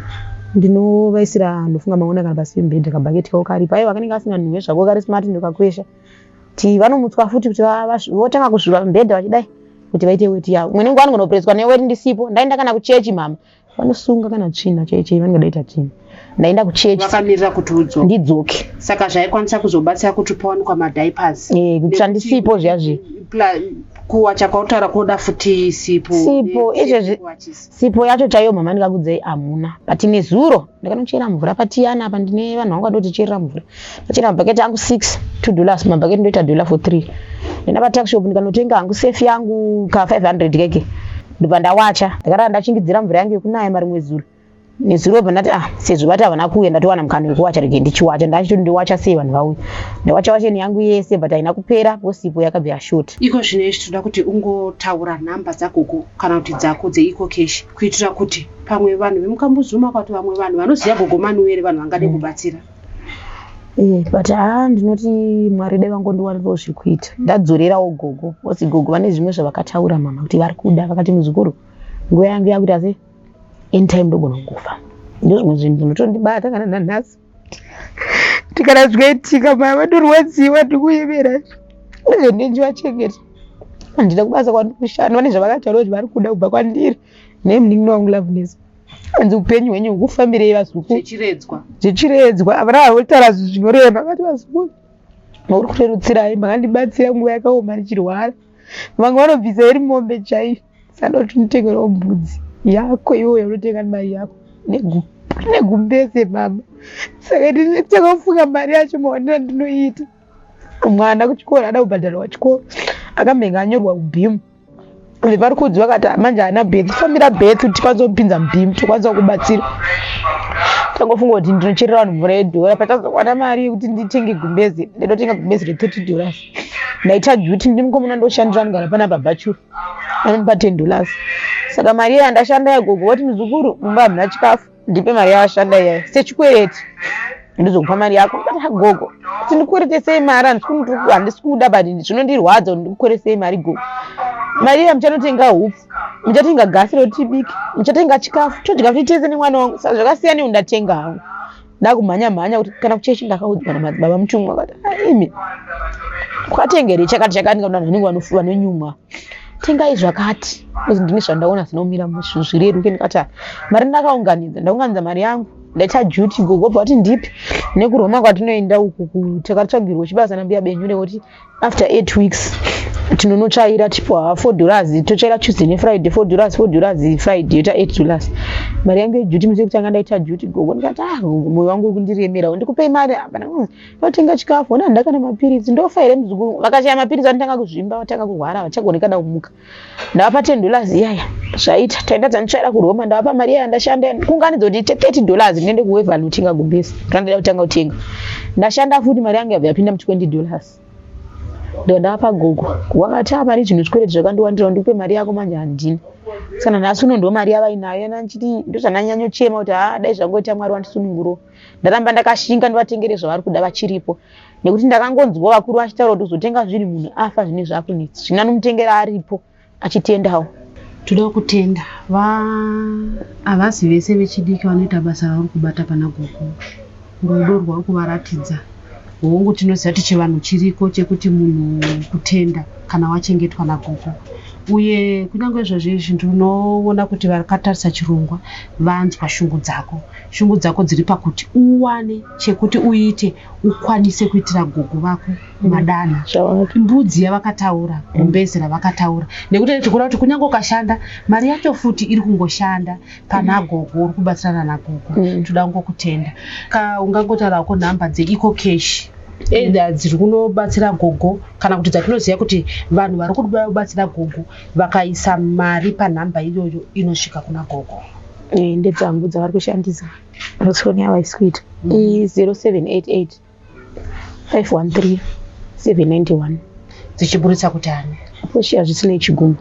ndinovaisira. Ndofunga maona kana pasi pemubhedha kabhaketi kako karipo. Aiwa, kanenge asinganhuhwe zvako, kari smart, ndokakwesha ti vanomutswa futi kuti votanga kuzvuva mubhedha vachidai kuti vaite weti yavo. Imwe nenguva vanogona kupreswa neweti ndisipo, ndaenda kana kuchechi mama, vanosunga kana tsvina chaichai, vanenge daita tsvina. Ndaenda kuchechi vakamirira kuti udzoke. Ndidzoke. Saka zvaikwanisa kuzobatsira kuti pawanikwa madiapers? Kuti andisipo zviya zviya. Kuwacha kwautaura kunoda futi sipo. Sipo izvezvi, sipo yacho chaiyo mama, ndikakudzei hamuna. But nezuro ndakanochera mvura patiyana apa, ndine vanhu vangu vandoticherera mvura. Ndachera mabhaketi angu 6, $2 mabhaketi, ndoita dollar for 3. Ndenda patuckshop ndikanotenga hangu Surf yangu ka 500 keke, ndobva ndawacha. Ndakarara ndachingidzira mvura yangu yekunaya marimwe zuro. Nezuro bva ndati sezvo vati havana kuuya, ndatowana mukana wekuwacha, rege ndichiwacha. Ndachitoti ndiwacha sei vanhu vauya. Ndawacha washeni yangu yese, but haina kupera because sipo yakabva yashota. Iko zvino izvi toda kuti ungotaura nhamba dzagogo kana kuti dzako dzeEcoCash, kuitira kuti pamwe vanhu vemuKambuzuma, kana kuti vamwe vanhu vanoziva gogo Manuere, vanhu vangade kubatsira. But haa, ndinoti Mwari dai vangondiwanirawo zvekuita, ndadzorerawo gogo, because gogo vane zvimwe zvavakataura mama kuti vari kuda. Vakati, "Muzukuru, nguva yangu yakuita sei, anytime ndogona kungofa." Ndo zvimwe zvinhu zvinotondibata kana nanhasi, kuti kana zvikaitika maya vandorwadziwa, ndikuyevera nezvendinchivachengeta. Handina kubasa kwandikushanda, vane zvavakataura kuti vari kuda kubva kwandiri nemunin'ina wangu Loveness. Anzi, "Upenyu hwenyu hukufambirei vazukuru." Zvichiredzwa. Zvichiredzwa. Havana vavotaura zvinhu zvinorema. Vati, "Vazukuru, muri kurerutsirai, makandibatsira nguva yakaoma ndichirwara. Vamwe vanobvisa iri mombe chaiyo, saka kuti nditengerawo mbudzi yako iwoyo unotenga nemari yako negumbeze mama." Saka ndakafunga mari yacho, maonero andinoiita, mwana kuchikoro ada kubhadharwa chikoro, akambenge anyorwa kuBEAM. Vari kudzi vakati manje haana birth, fambira birth kuti tikwanise kupinza muBEAM, tokwanisa kubatsira. Tangofunga kuti ndinocherera vanhu mvura yedhora, pachazowana mari yekuti nditenge gumbeze, ndotenga gumbeze re$30. Ndaita duty, ndi mukomana ndoshandira, anogara panapa bhachuru, anondipa $10. Saka mari iya ndashanda yagogo vati, "Muzukuru, mumba hamuna chikafu, ndipe mari yawashanda iyaya sechikwereti, ndizokupa mari yako." Ndikati, "Gogo, kuti ndikweretesei mari handisi kuda, but zvinondirwadza kuti ndikukweretesei mari gogo. Mari iya muchanotenga hupfu, muchatenga gasi rekuti tibike, muchatenga chikafu, todya kuti tese nemwana wangu." Saka zvakasiyana nekuti ndatenga hangu, ndakumhanya mhanya kuti kana kuchechi ndakaudzwa namadzibaba Mutumwa akati, "Imi kwatengere chakati chakati, kana vanhu vanenge vanonyumwa, tengai zvakati," because ndine zvandaona zvinomira zvireruke. Ndikati, "Mari ndakaunganidza, ndaunganidza mari yangu, ndaita duty, gogo bva kuti ndipi nekuRoma kwatinoenda uku, takatsvagirwa chibasa nambuya Benyu nekuti after 8 weeks tinonotsvaira, tipo $4, totsvaira Tuesday neFriday, $4, $4 Friday, yoita $8." Mari yangu yeduty, musi wekutanga ndaita duty gogo, ndikati, "Ah, mwoyo wangu uri kundiremera, ndikupei mari hapana ndotenga chikafu, ona handina kana mapiritsi, ndofa here muzukuru?" Vakashaya mapiritsi, vanotanga kuzvimba, vatanga kurwara, vachagoni kana kumuka. Ndavapa $10 iyaya, zvaita taenda, tanditsvaira kuRoma, ndavapa mari iyaya ndashanda, kunganidza kuti ite $30. Ndinoende kuWaverly kutenga gumbezi randida kutanga kutenga. Ndashanda futi mari yangu yabva yapinda mu $20. Ndobva ndavapa gogo. Gogo akati ah mari zvino zvikwereti zvakandiwandira ndikupe mari yako manje handina. Saka nhasi uno ndo mari yavainayo yana ndichiti ndozvandanyanyochema kuti haa dai zvangoita Mwari wandisunungurawo. Ndaramba ndakashinga ndivatengere zvavari kuda vachiripo. Nekuti ndakangonzwa vakuru vachitaura kuti uzotenga zvinhu munhu afa zvine zvakunetsa. Zvino anomutengera aripo achitendawo. Toda kutenda va havazi vese vechidiki vanoita basa rauri kubata pana gogo. Rudo rwauri kuvaratidza. Hongu tinoziva kuti chivanhu chiriko chekuti munhu kutenda kana wachengetwa nagogo. Uye kunyange izvozvi izvi ndinoona kuti vakatarisa chirongwa vanzwa shungu dzako. Shungu dzako dziri pakuti uwane chekuti uite ukwanise kuitira gogo vako madanha. Mbudzi yavakataura, gumbeze ravakataura. Nekuti tikuona kuti kunyange ukashanda mari yacho futi iri kungoshanda pana gogo, uri kubatsirana nagogo. Toda kungokutenda. Ka ungangotaurawo nhamba dzeEcoCash either dziri kunobatsira gogo kana kuti dzatinoziva kuti vanhu vari kubatsira gogo vakaisa mari panhamba iyoyo inosvika kuna gogo. Ndedzangu dzavari kushandisa foni yavo haisi kuita. I0788 513 791. Dzichiburitsa kuti ani? Portia zvisinei chigumo.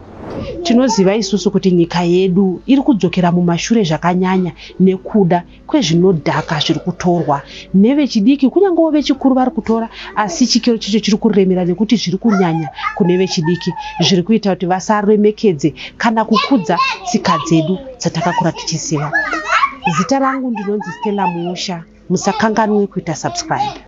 Tinoziva isusu kuti nyika yedu iri kudzokera mumashure zvakanyanya nekuda kwezvinodhaka zviri kutorwa nevechidiki, kunyangewo vechikuru vari kutora, asi chikero chacho chiri kuremera nekuti zviri kunyanya kune vechidiki, zviri kuita kuti vasaremekedze kana kukudza tsika dzedu dzatakakura tichiziva. Zita rangu ndinonzi Stella Muusha. Musakanganwe kuita subscribe.